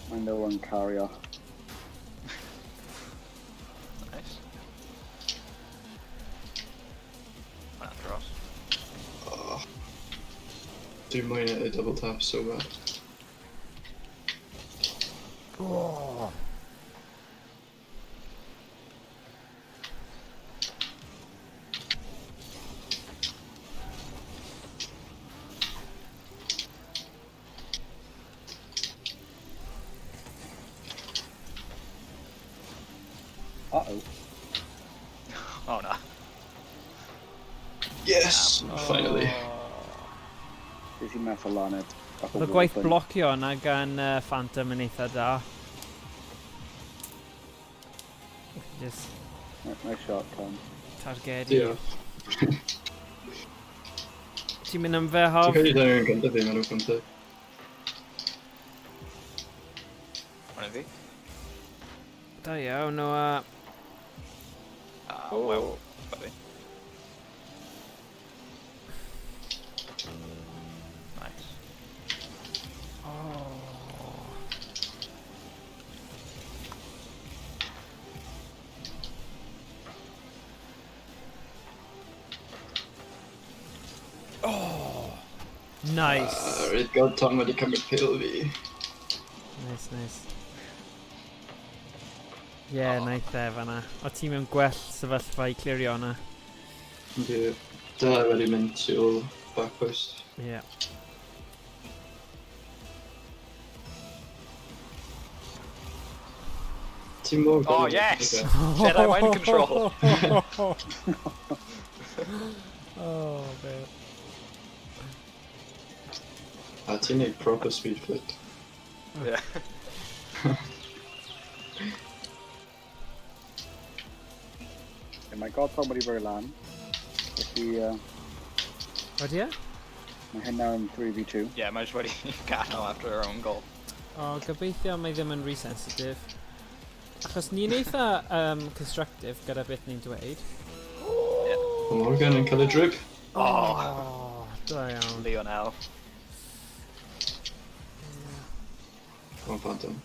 Mae'n no one cario. Nice. Hwnna'n dros. Oh. Dwi'n moyn y double tap so bad. Oh. Uh-oh. Oh na. Yes! Finally. Nes i mess lan e. Oedd y gwaith blocio yna gan Phantom yn eitha da. Just Nice shot, Tom. targedu. Diolch. Ti'n mynd am fe, Dwi'n Hof? credu dyna yw'n gyntaf fi mewn o'r cyntaf. Hwnna fi. Da iawn, Noah. Ah, wow. Ba fi. Nice. Oh. Oh. Nice. Roedd God Tom wedi cymryd pil fi. Nice, nice. Ie, yeah, Oh. naeth e fan'na. O ti mewn gwell sefyllfa i clirio hwnna. Ie. Da wedi mynd tu ôl back post. Ie. Yeah. Ti'n mor Oh, good. yes! Okay. Jedi mind control. Oh, man. A ti'n neud proper speed flick. Yeah. Yeah, mae God Tom wedi rhoi lan. Felly, Wedi e? mae hyn nawr yn 3v2. Yeah, mae jyst wedi gadael after her own goal. O, gobeithio mae ddim yn rhy sensitif. Achos ni'n eitha constructive gyda beth ni'n dweud. Mae Morgan yn cael y drip. Oh, Oh, da iawn. Lionel. Come on, Phantom.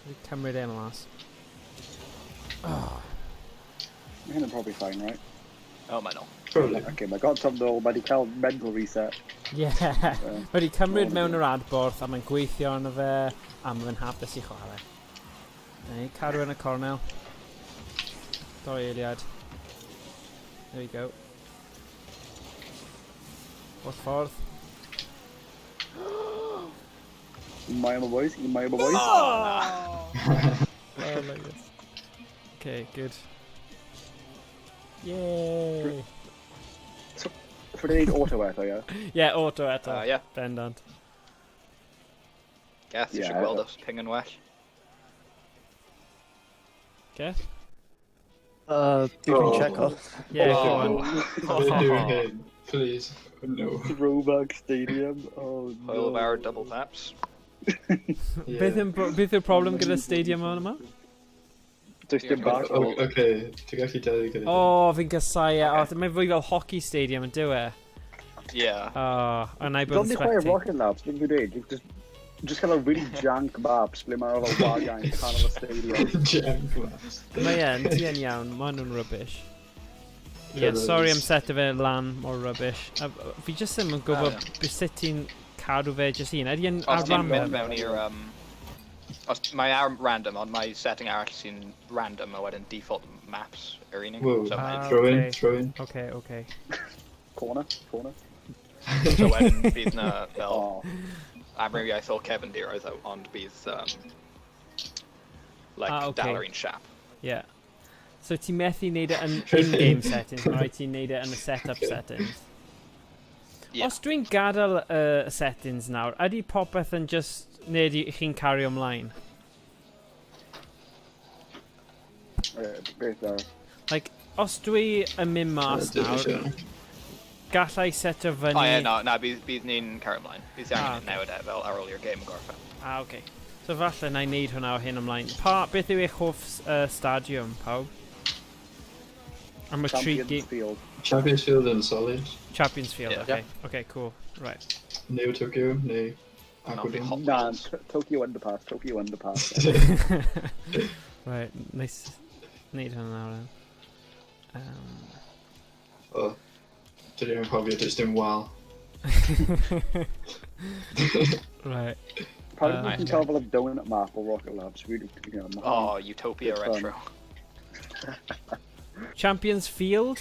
Fi cymryd e mas. Mae hyn yn probably fine, right? Oh, mae'n ôl. Probably. Okay, mae God Tom nôl, mae wedi cael mental reset. Yeah. So, Wedi cymryd Mor mewn yr adborth a mae'n gweithio arno fe a mae'n hapus i chwarae. Neu, cadw yn y cornel. Doi eiliad. There we go. Wrth ffordd. Un mai am y boys, un mai am y boys. Oh, na. Oh, like this. Okay, good. Yay! So, wedi gwneud auto eto, ie? Yeah, auto eto. Yeah. Bendant. Geth, Yeah, eisiau gweld os ping yn well. Geth? Dwi'n Oh. check off. Yeah, go on. Beth yw hyn? Please. No. Throwback Stadium. Oh, no. Hwyl fawr double taps. Yeah. Beth yw'r problem gyda stadium yma? Does dim bach o... Okay, ti'n gallu delio gyda O, oh, fi'n casau e. Oh, mae'n fwy fel hockey stadium yn dyw e. Yeah. Oh, a na i bod Don't yn ni chwarae spectator. Rocket Labs, ddim yn dweud. Just cael a really jank maps ble mae fel waliau yn canol y stadium. Jank maps. Mae e'n, ti yn iawn, maen nhw'n rubbish. Yeah, sorry am set o fe lan mor rubbish. A, fi jyst ddim yn gwybod Ah, beth sut ti'n cadw fe jyst un. Ydy e'n Os ar ti'n mynd random? mewn i'r... Os, mae ar random, ond mae setting arall sy'n random a wedyn default maps yr unig. Whoa. So, Ah, Throw in, okay. throw in. Okay, okay. Corner, corner. So wedyn bydd na fel Oh, amrywiaeth o cefndiroedd, ond bydd like Ah, okay. dal yr un siap. Yeah. So ti'n methu neud e yn in-game settings, mae rhaid ti'n neud e yn y setup settings. Yeah. Os dwi'n gadael y settings nawr, ydy popeth yn just, neu ydy chi'n cario ymlaen? Beth ar? Like, os dwi yn mynd mas Dim nawr, eisiau. gallai setio fyny... O ie, na, bydd ni'n cario ymlaen. Bydd Ah, angen newid e fel ar ôl i'r game yn gorffen. Ah, okay. So falle na i wneud hwnna o hyn ymlaen. Beth yw eich hoff stadiwm, pawb? Am y tri Champions Field. Champions Field yn solid. Champions Field, Yeah. okay. Okay, cool. Right. Neu Tokyo, neu Not Aquadome. Hot Na, Wheels. Tokyo Underpass, Tokyo Underpass. Right, nice. Wneud hwnna nawr then. O, dwi ddim yn cofio, does dim wal. Right. Pan ti'n cael fel y donut map o Rocket Labs, really, Oh, Utopia Good fun. Retro. Champions Field?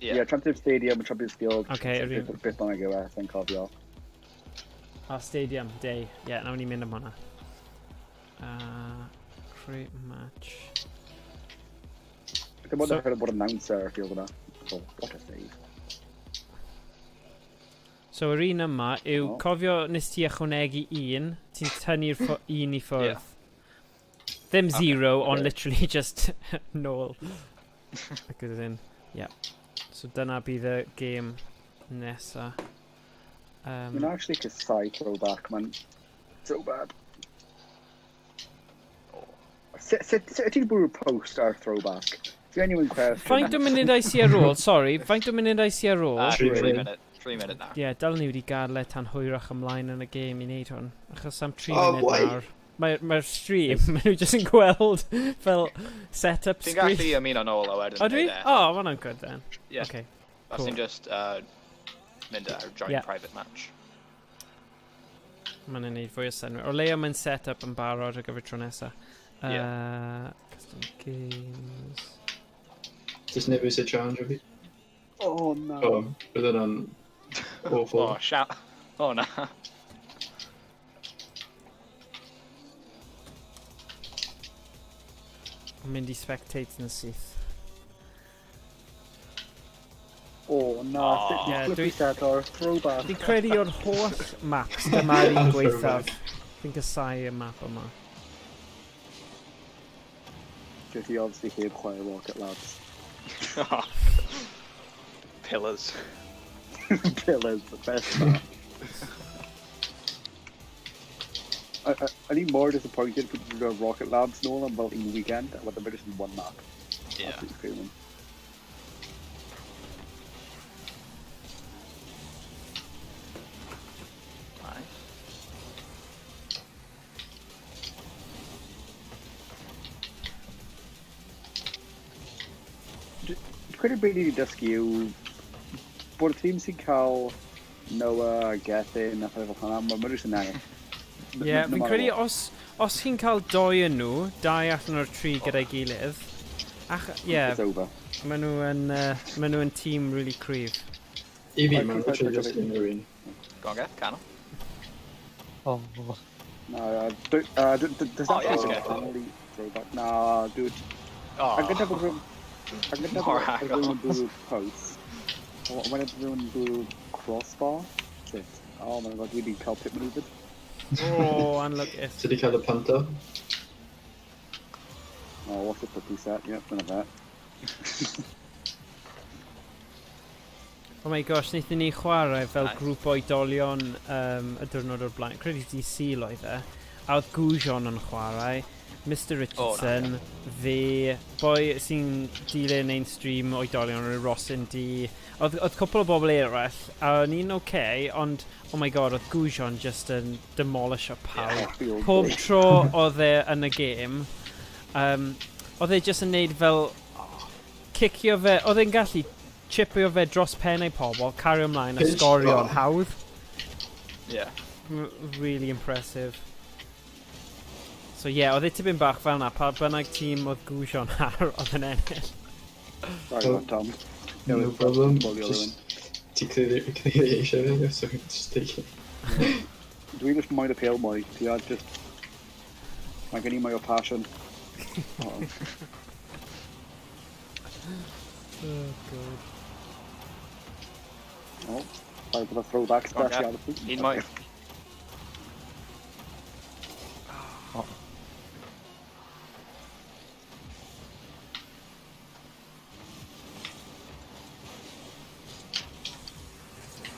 Yeah. Yeah, Champions Stadium, Champions Field. Okay, yr un- Beth bynnag yw e, sy'n cofio. Ah, Stadium, Day. Yeah, nawn ni mynd am hwnna. Create match. Dim ond so, bod announcer ar y field yna. Oh, what a save. So yr un yma yw, Oh. cofio nes ti ychwanegu un, ti'n tynnu'r un i ffwrdd. Yeah. Ddim zero, ond Okay. literally just nôl. Ac as in, yeah. So dyna bydd y game nesa. Mae'n actually casau throwback, man. So bad. Sut ti'n bwrw post ar throwback? Genuine question. Faint o munudau sy ar ôl? Sorry, faint o munudau sy ar ôl? 3 Three minute. 3 minute nawr. Ie, yeah, dylen ni wedi gadael e tan hwyrach ymlaen yn y game i wneud hwn. Achos am 3 Oh, munud why? nawr. Mae'r mae stream, maen nhw jyst yn gweld fel set-up Ti'n screen. gallu ymuno nôl a wedyn O, dwi? neud e. O, oh, ma hwnna'n good then. Yeah. Okay. Os cool. ti'n just mynd ar join private match. Mae'n neud fwy o synnwyr. O leia mae'n set-up yn barod ar gyfer tro nesa. Custom games. Does neb eisiau challenge o fi? Oh no. O, bydd hwnna'n awful. Oh, shout. Oh, na. Yn mynd i spectate yn syth. Oh no, Oh. sut Yeah, ti'n flippy set ar throwback. Fi'n credu o'r holl maps, dyma'r un gwaethaf. Throwback. Fi'n casau y map yma. Dwi ti obviously heb chwarae Rocket Labs. Pillars. Pillars, the best map. I need more disappointed with the Rocket Labs nôl am fel un weekend, a wedyn just in one map. Yeah. Absolutely fuming. Nice. Dwi'n credu beth ni wedi dysgu yw bod y tîm sy'n cael Noah, Gethin a phethau fel hwnna, mae jyst yn ennill. Ie, yeah, No fi'n matter credu what. os chi'n cael doi yn nhw, dau allan o'r tri gyda'i gilydd, ach, ie, It's over. maen nhw yn, maen nhw yn tîm really cryf. I fi, Like, mae'n literally just unrhyw un. Go on, Geth, canol. Oh. No, does Oh, that yeah, feel okay. family throwback? Nah, dude. Oh. I'm gonna have a room. I'm gonna Mor have a rhywun agos. bwrw post. When rhywun bwrw crossbar. Shit. Oh my god, dwi wedi cael pit maneuvered. Oh, anlwcus. Ti wedi cael y punto? Oh, what's a puppy set? Yep, none of that. Oh my gosh, wnaethon ni chwarae fel Nice. grŵp oedolion y diwrnod o'r blaen. Credu di Sul oedd e. A oedd Gwysion yn chwarae, Mr Richardson, fi, boi sy'n dilyn ein stream oedolion o'r Rosin D. Oedd cwpl o bobl eraill, a o'n i'n okay, ond, oh my god, oedd Gwysion just yn demolisho pawb. Field Pob day. tro oedd e yn y gêm, oedd e just yn neud fel cicio fe, oedd e'n gallu chipio fe dros pennau pobl, cario ymlaen a Pinch sgorio'n oh. hawdd. Yeah. Really impressive. So yeah, oedd e tipyn bach fel na, pa bynnag tîm oedd Gwysion ar, oedd yn ennill. Sorry about Tom. No Yeah, problem. bully Just, ti clearly eisiau fe, so just take it. Dwi just moyn y pêl mwy. Ti ar just... Mae gen i mwy o passion. Oh. Oh god. Oh, sorry for the throwback Go on, Gav. speciality. Un mwy. Oh.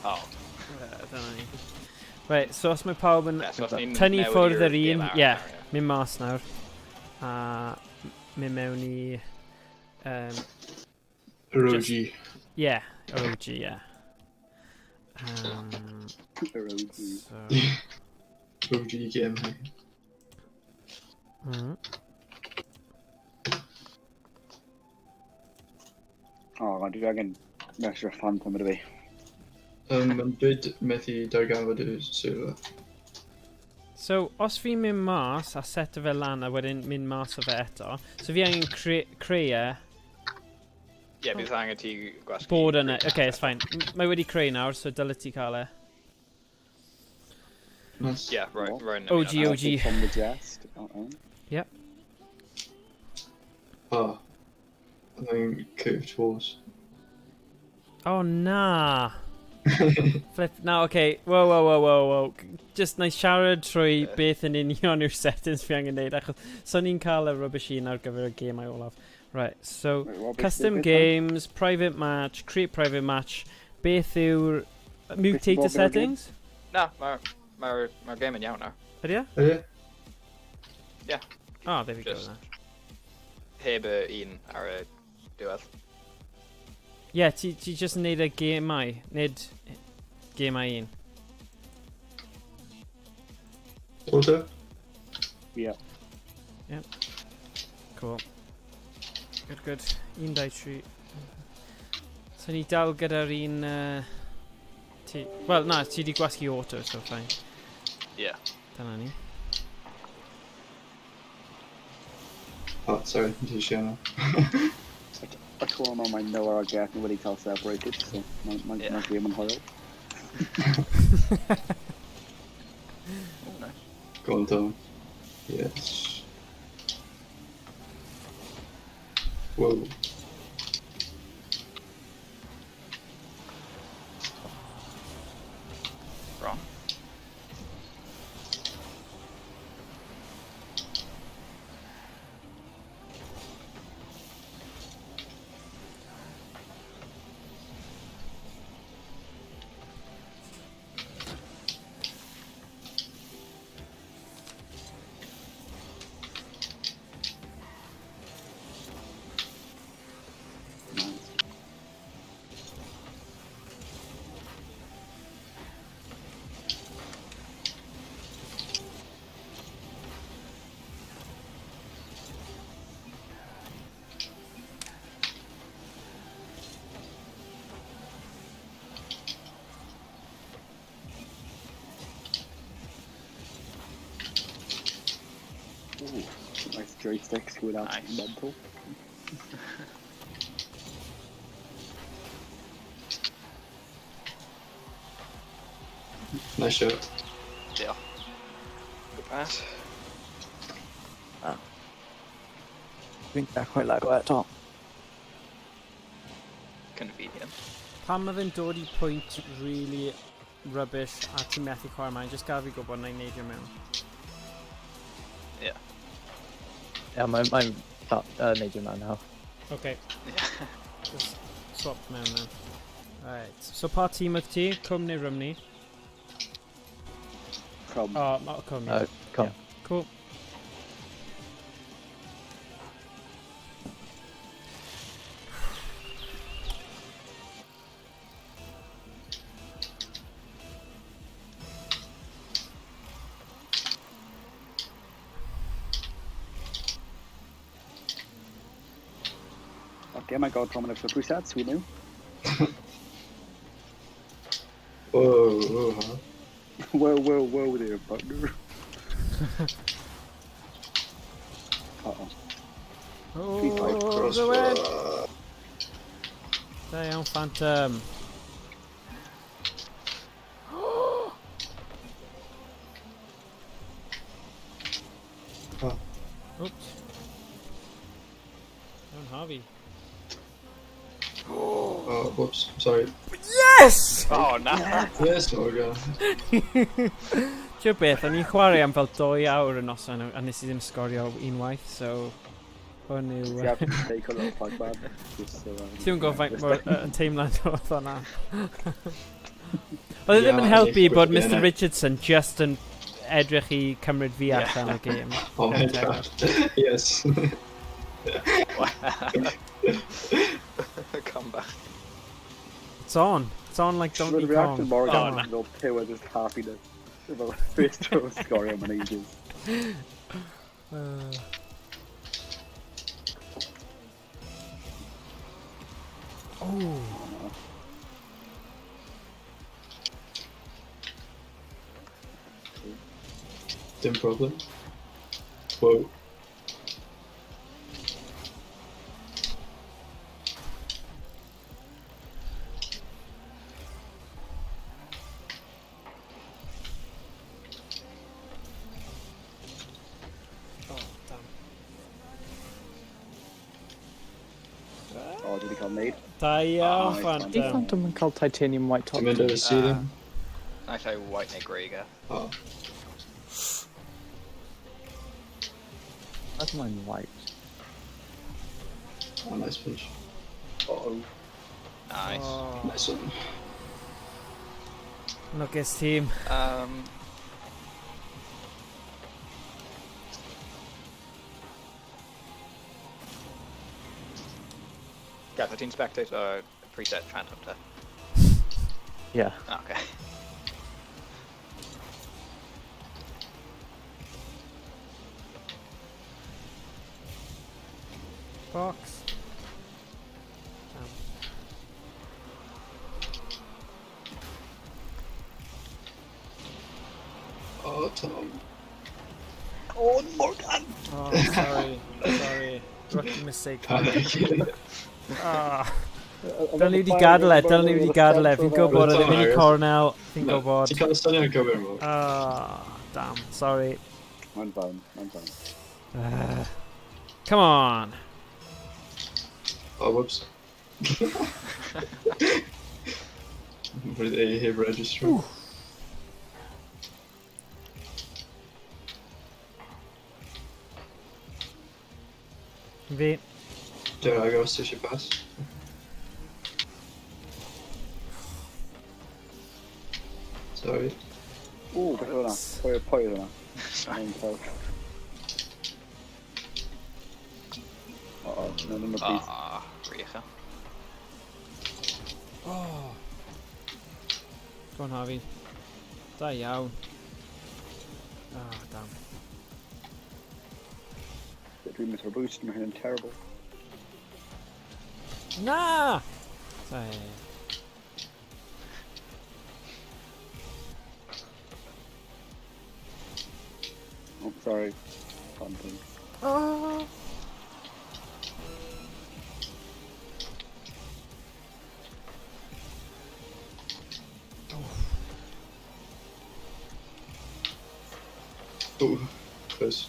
Oh. Dyna ni. Right, so os mae pawb yn Yeah, so os ni'n tynnu newid ffwrdd i'r yr un, gêm arall ie, nawr, ie. mynd mas nawr. A mynd mewn i... Yr OG. Yeah, yr OG, yeah. Yr OG. So, OG game. Oh, dwi angen mesur Phantom ydw i. Mae'n dweud methu darganfod y server. So, os fi'n mynd mas a seto fe lan a wedyn mynd mas o fe eto, so fi angen creu e Ie, bydd angen ti gwasgu... bod yn e. Okay, it's fine. Mae wedi creu nawr, so dyle ti cael e. Nice. Ie, rwy'n... OG, OG. From the jest. Uh-oh. Yep. Oh. Mae'n curved horse. Oh, na. Flip, na, okay. Whoa. Just na i siarad trwy beth yn union yw'r settings fi angen neud, achos so ni'n cael y rubbish un ar gyfer y gemau olaf. Right, so, Wait, what, beth- custom beth- games, private match, create private match. Beth yw'r mutator bod gyda'r game? settings? Na, mae'r ma ma game yn iawn nawr. Ydy e? Ydy? Ie. Oh, there we go Just- then. Heb y un ar y diwedd. Ie, yeah, ti just yn neud y gemau, nid gemau un. Auto? Yeah. Cool. Good, good. 1, 2, 3. So ni dal gyda'r un... Ti... Wel, na, ti di gwasgu auto, so fine. Ie. Dyna ni. Oh, sorry, ti eisiau yna. Y tro yma mae Noah a Gethin wedi cael separated, so mae Yeah. mae game yn hwyl. Oh, nice. Go on, Tom. Yes. Whoa. Wrong. Nice. Ooh, nice joysticks going out Nice. mental. Nice shot. Diolch. Good pass. pass. Fi'n dechrau lago eto. Convenient. Pan mae fe'n dod i pwynt really rubbish a ti'n methu chwarae mlaen, just gael fi gwybod na i neidio mewn. Yeah. Yeah, mae'n mae neidio mewn nawr. Okay. Yeah. Just swap mewn now. Right. So pa tîm oedd ti? Cwm neu Rymni? Cwm. Oh, ma- Cwm, yeah. Cwm. Cool. Okay, my god, Roman for presets, we knew. Whoa, whoa, huh? Whoa, whoa, whoa there, partner. Uh-oh. Oh, Cross. the win! Da iawn, Phantom. Oh. Oops. Iawn, Harvey. Oh, whoops. Sorry. Yes! Oh, na. Yes, oh god. Ti'n beth, o'n i'n chwarae am fel 2 awr y noson a nes i ddim sgorio unwaith, so hwn yw... You have to take a little plug man. Just so, Ti'n gwybod faint mor y teimlad oedd hwnna. Oedd e ddim yn Ie, helpu o'n i'n bod chwilio Mr yna. Richardson just yn edrych i cymryd fi Ie. allan o'r gêm. Oh my god. Yes. Comeback. It's on. It's on like Donkey The reaction Kong. Morgan Oh, no. fel pure just happiness. Fel first tro sgorio am ages. Oh. Dim problem. Whoa. Oh, damn. Oh, dwi wedi cael neud. Da iawn, Oh, nice. Phantom. Di Phantom yn cael titanium white top? Ti'n mynd ar y ceiling? Naill ai white neu grey ga. Oh. That's mine white. Oh, nice pinch. Uh-oh. Nice. Oh. Nice one. Lwcus tîm. Gareth, wyt ti'n spectate o preset Phantom te? Yeah. Oh, okay. Box. Damn. Oh, Tom. Oh, Morgan! Oh, sorry. Sorry. Rookie mistake. Panic. Ah. Dylen ni wedi gadael e, dylen ni wedi gadael e. Fi'n gwybod oedd e'n mynd i cornel. Fi'n gwybod. Ti'n cael y syniad gywir, Mo? Ah, damn. Sorry. Mae'n fine, mae'n fine. Come on. Oh, whoops. Roedd e heb register. Fi. Dwi'n agos ti eisiau pas. Sorry. Ooh, beth oedd hwnna? Pwy oedd hwnna? Mae'n cael. Uh-oh, no, no, no, please. Ah, rhy uchel. Oh. Go on, Harvey. Da iawn. Ah, damn. Dwi'n mynd o'r boost, mae hynny'n terrible. Na! Sorry. Oh, sorry. Phantom. Oh. Ooh, close.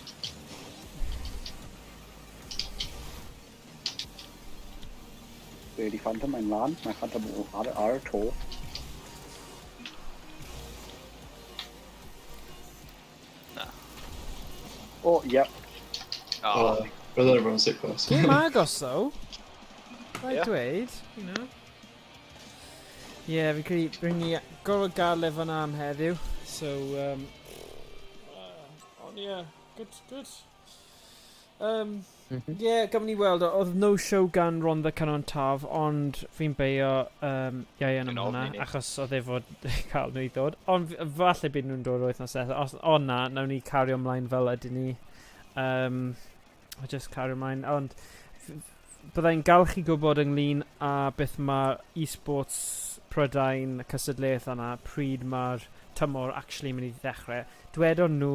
Birdie Phantom, mae'n lan. Mae Phantom ar y to. Na. Oh, yep. Oh, Roedd ar y sick pass. Gêm agos, though. Rhaid Ie. dweud, you know. Ie, yeah, fi credu, rydyn ni gorfod gael efo na am heddiw. So, ond ie, yeah, good, good. Yeah, gafon ni weld, oedd no show gan Rhondda Cynon Taf, ond fi'n beio Ieuan am Dwi'n hwnna, ofni ni. achos oedd e fod cael nhw i ddod. Ond falle bydd nhw'n dod wythnos nesaf. Os, ond na, nawn ni cario ymlaen fel ydyn ni. Just cario ymlaen, ond byddai'n gael chi gwybod ynglyn â beth mae e-sports Prydain, y cystadleuaeth yna, pryd mae'r tymor actually mynd i ddechrau. Dwedon nhw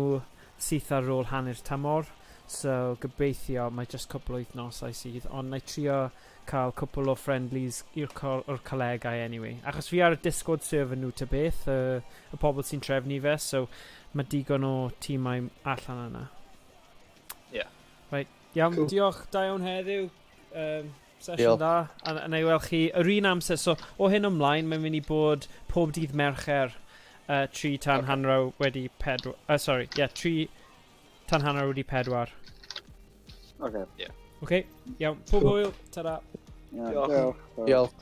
syth ar ôl hanner tymor, so gobeithio mae just cwpl o wythnosau sydd, ond na i trio cael cwpl o friendlies i'r o'r colegau anyway. Achos fi ar y Discord server nhw ta beth, y pobl sy'n trefnu fe, so mae digon o tîmau allan yna. Ie. Right, iawn, Cool. diolch, da iawn heddiw. Sesiwn Diolch. dda, a na i weld chi yr un amser, so o hyn ymlaen, mae'n mynd i bod pob dydd Mercher, 3 tan 4:30, sorry, yeah, 4:37. Okay. OK, iawn, pob hwyl, ta-ra. Yeah, Diolch. diolch. Diolch. Diolch.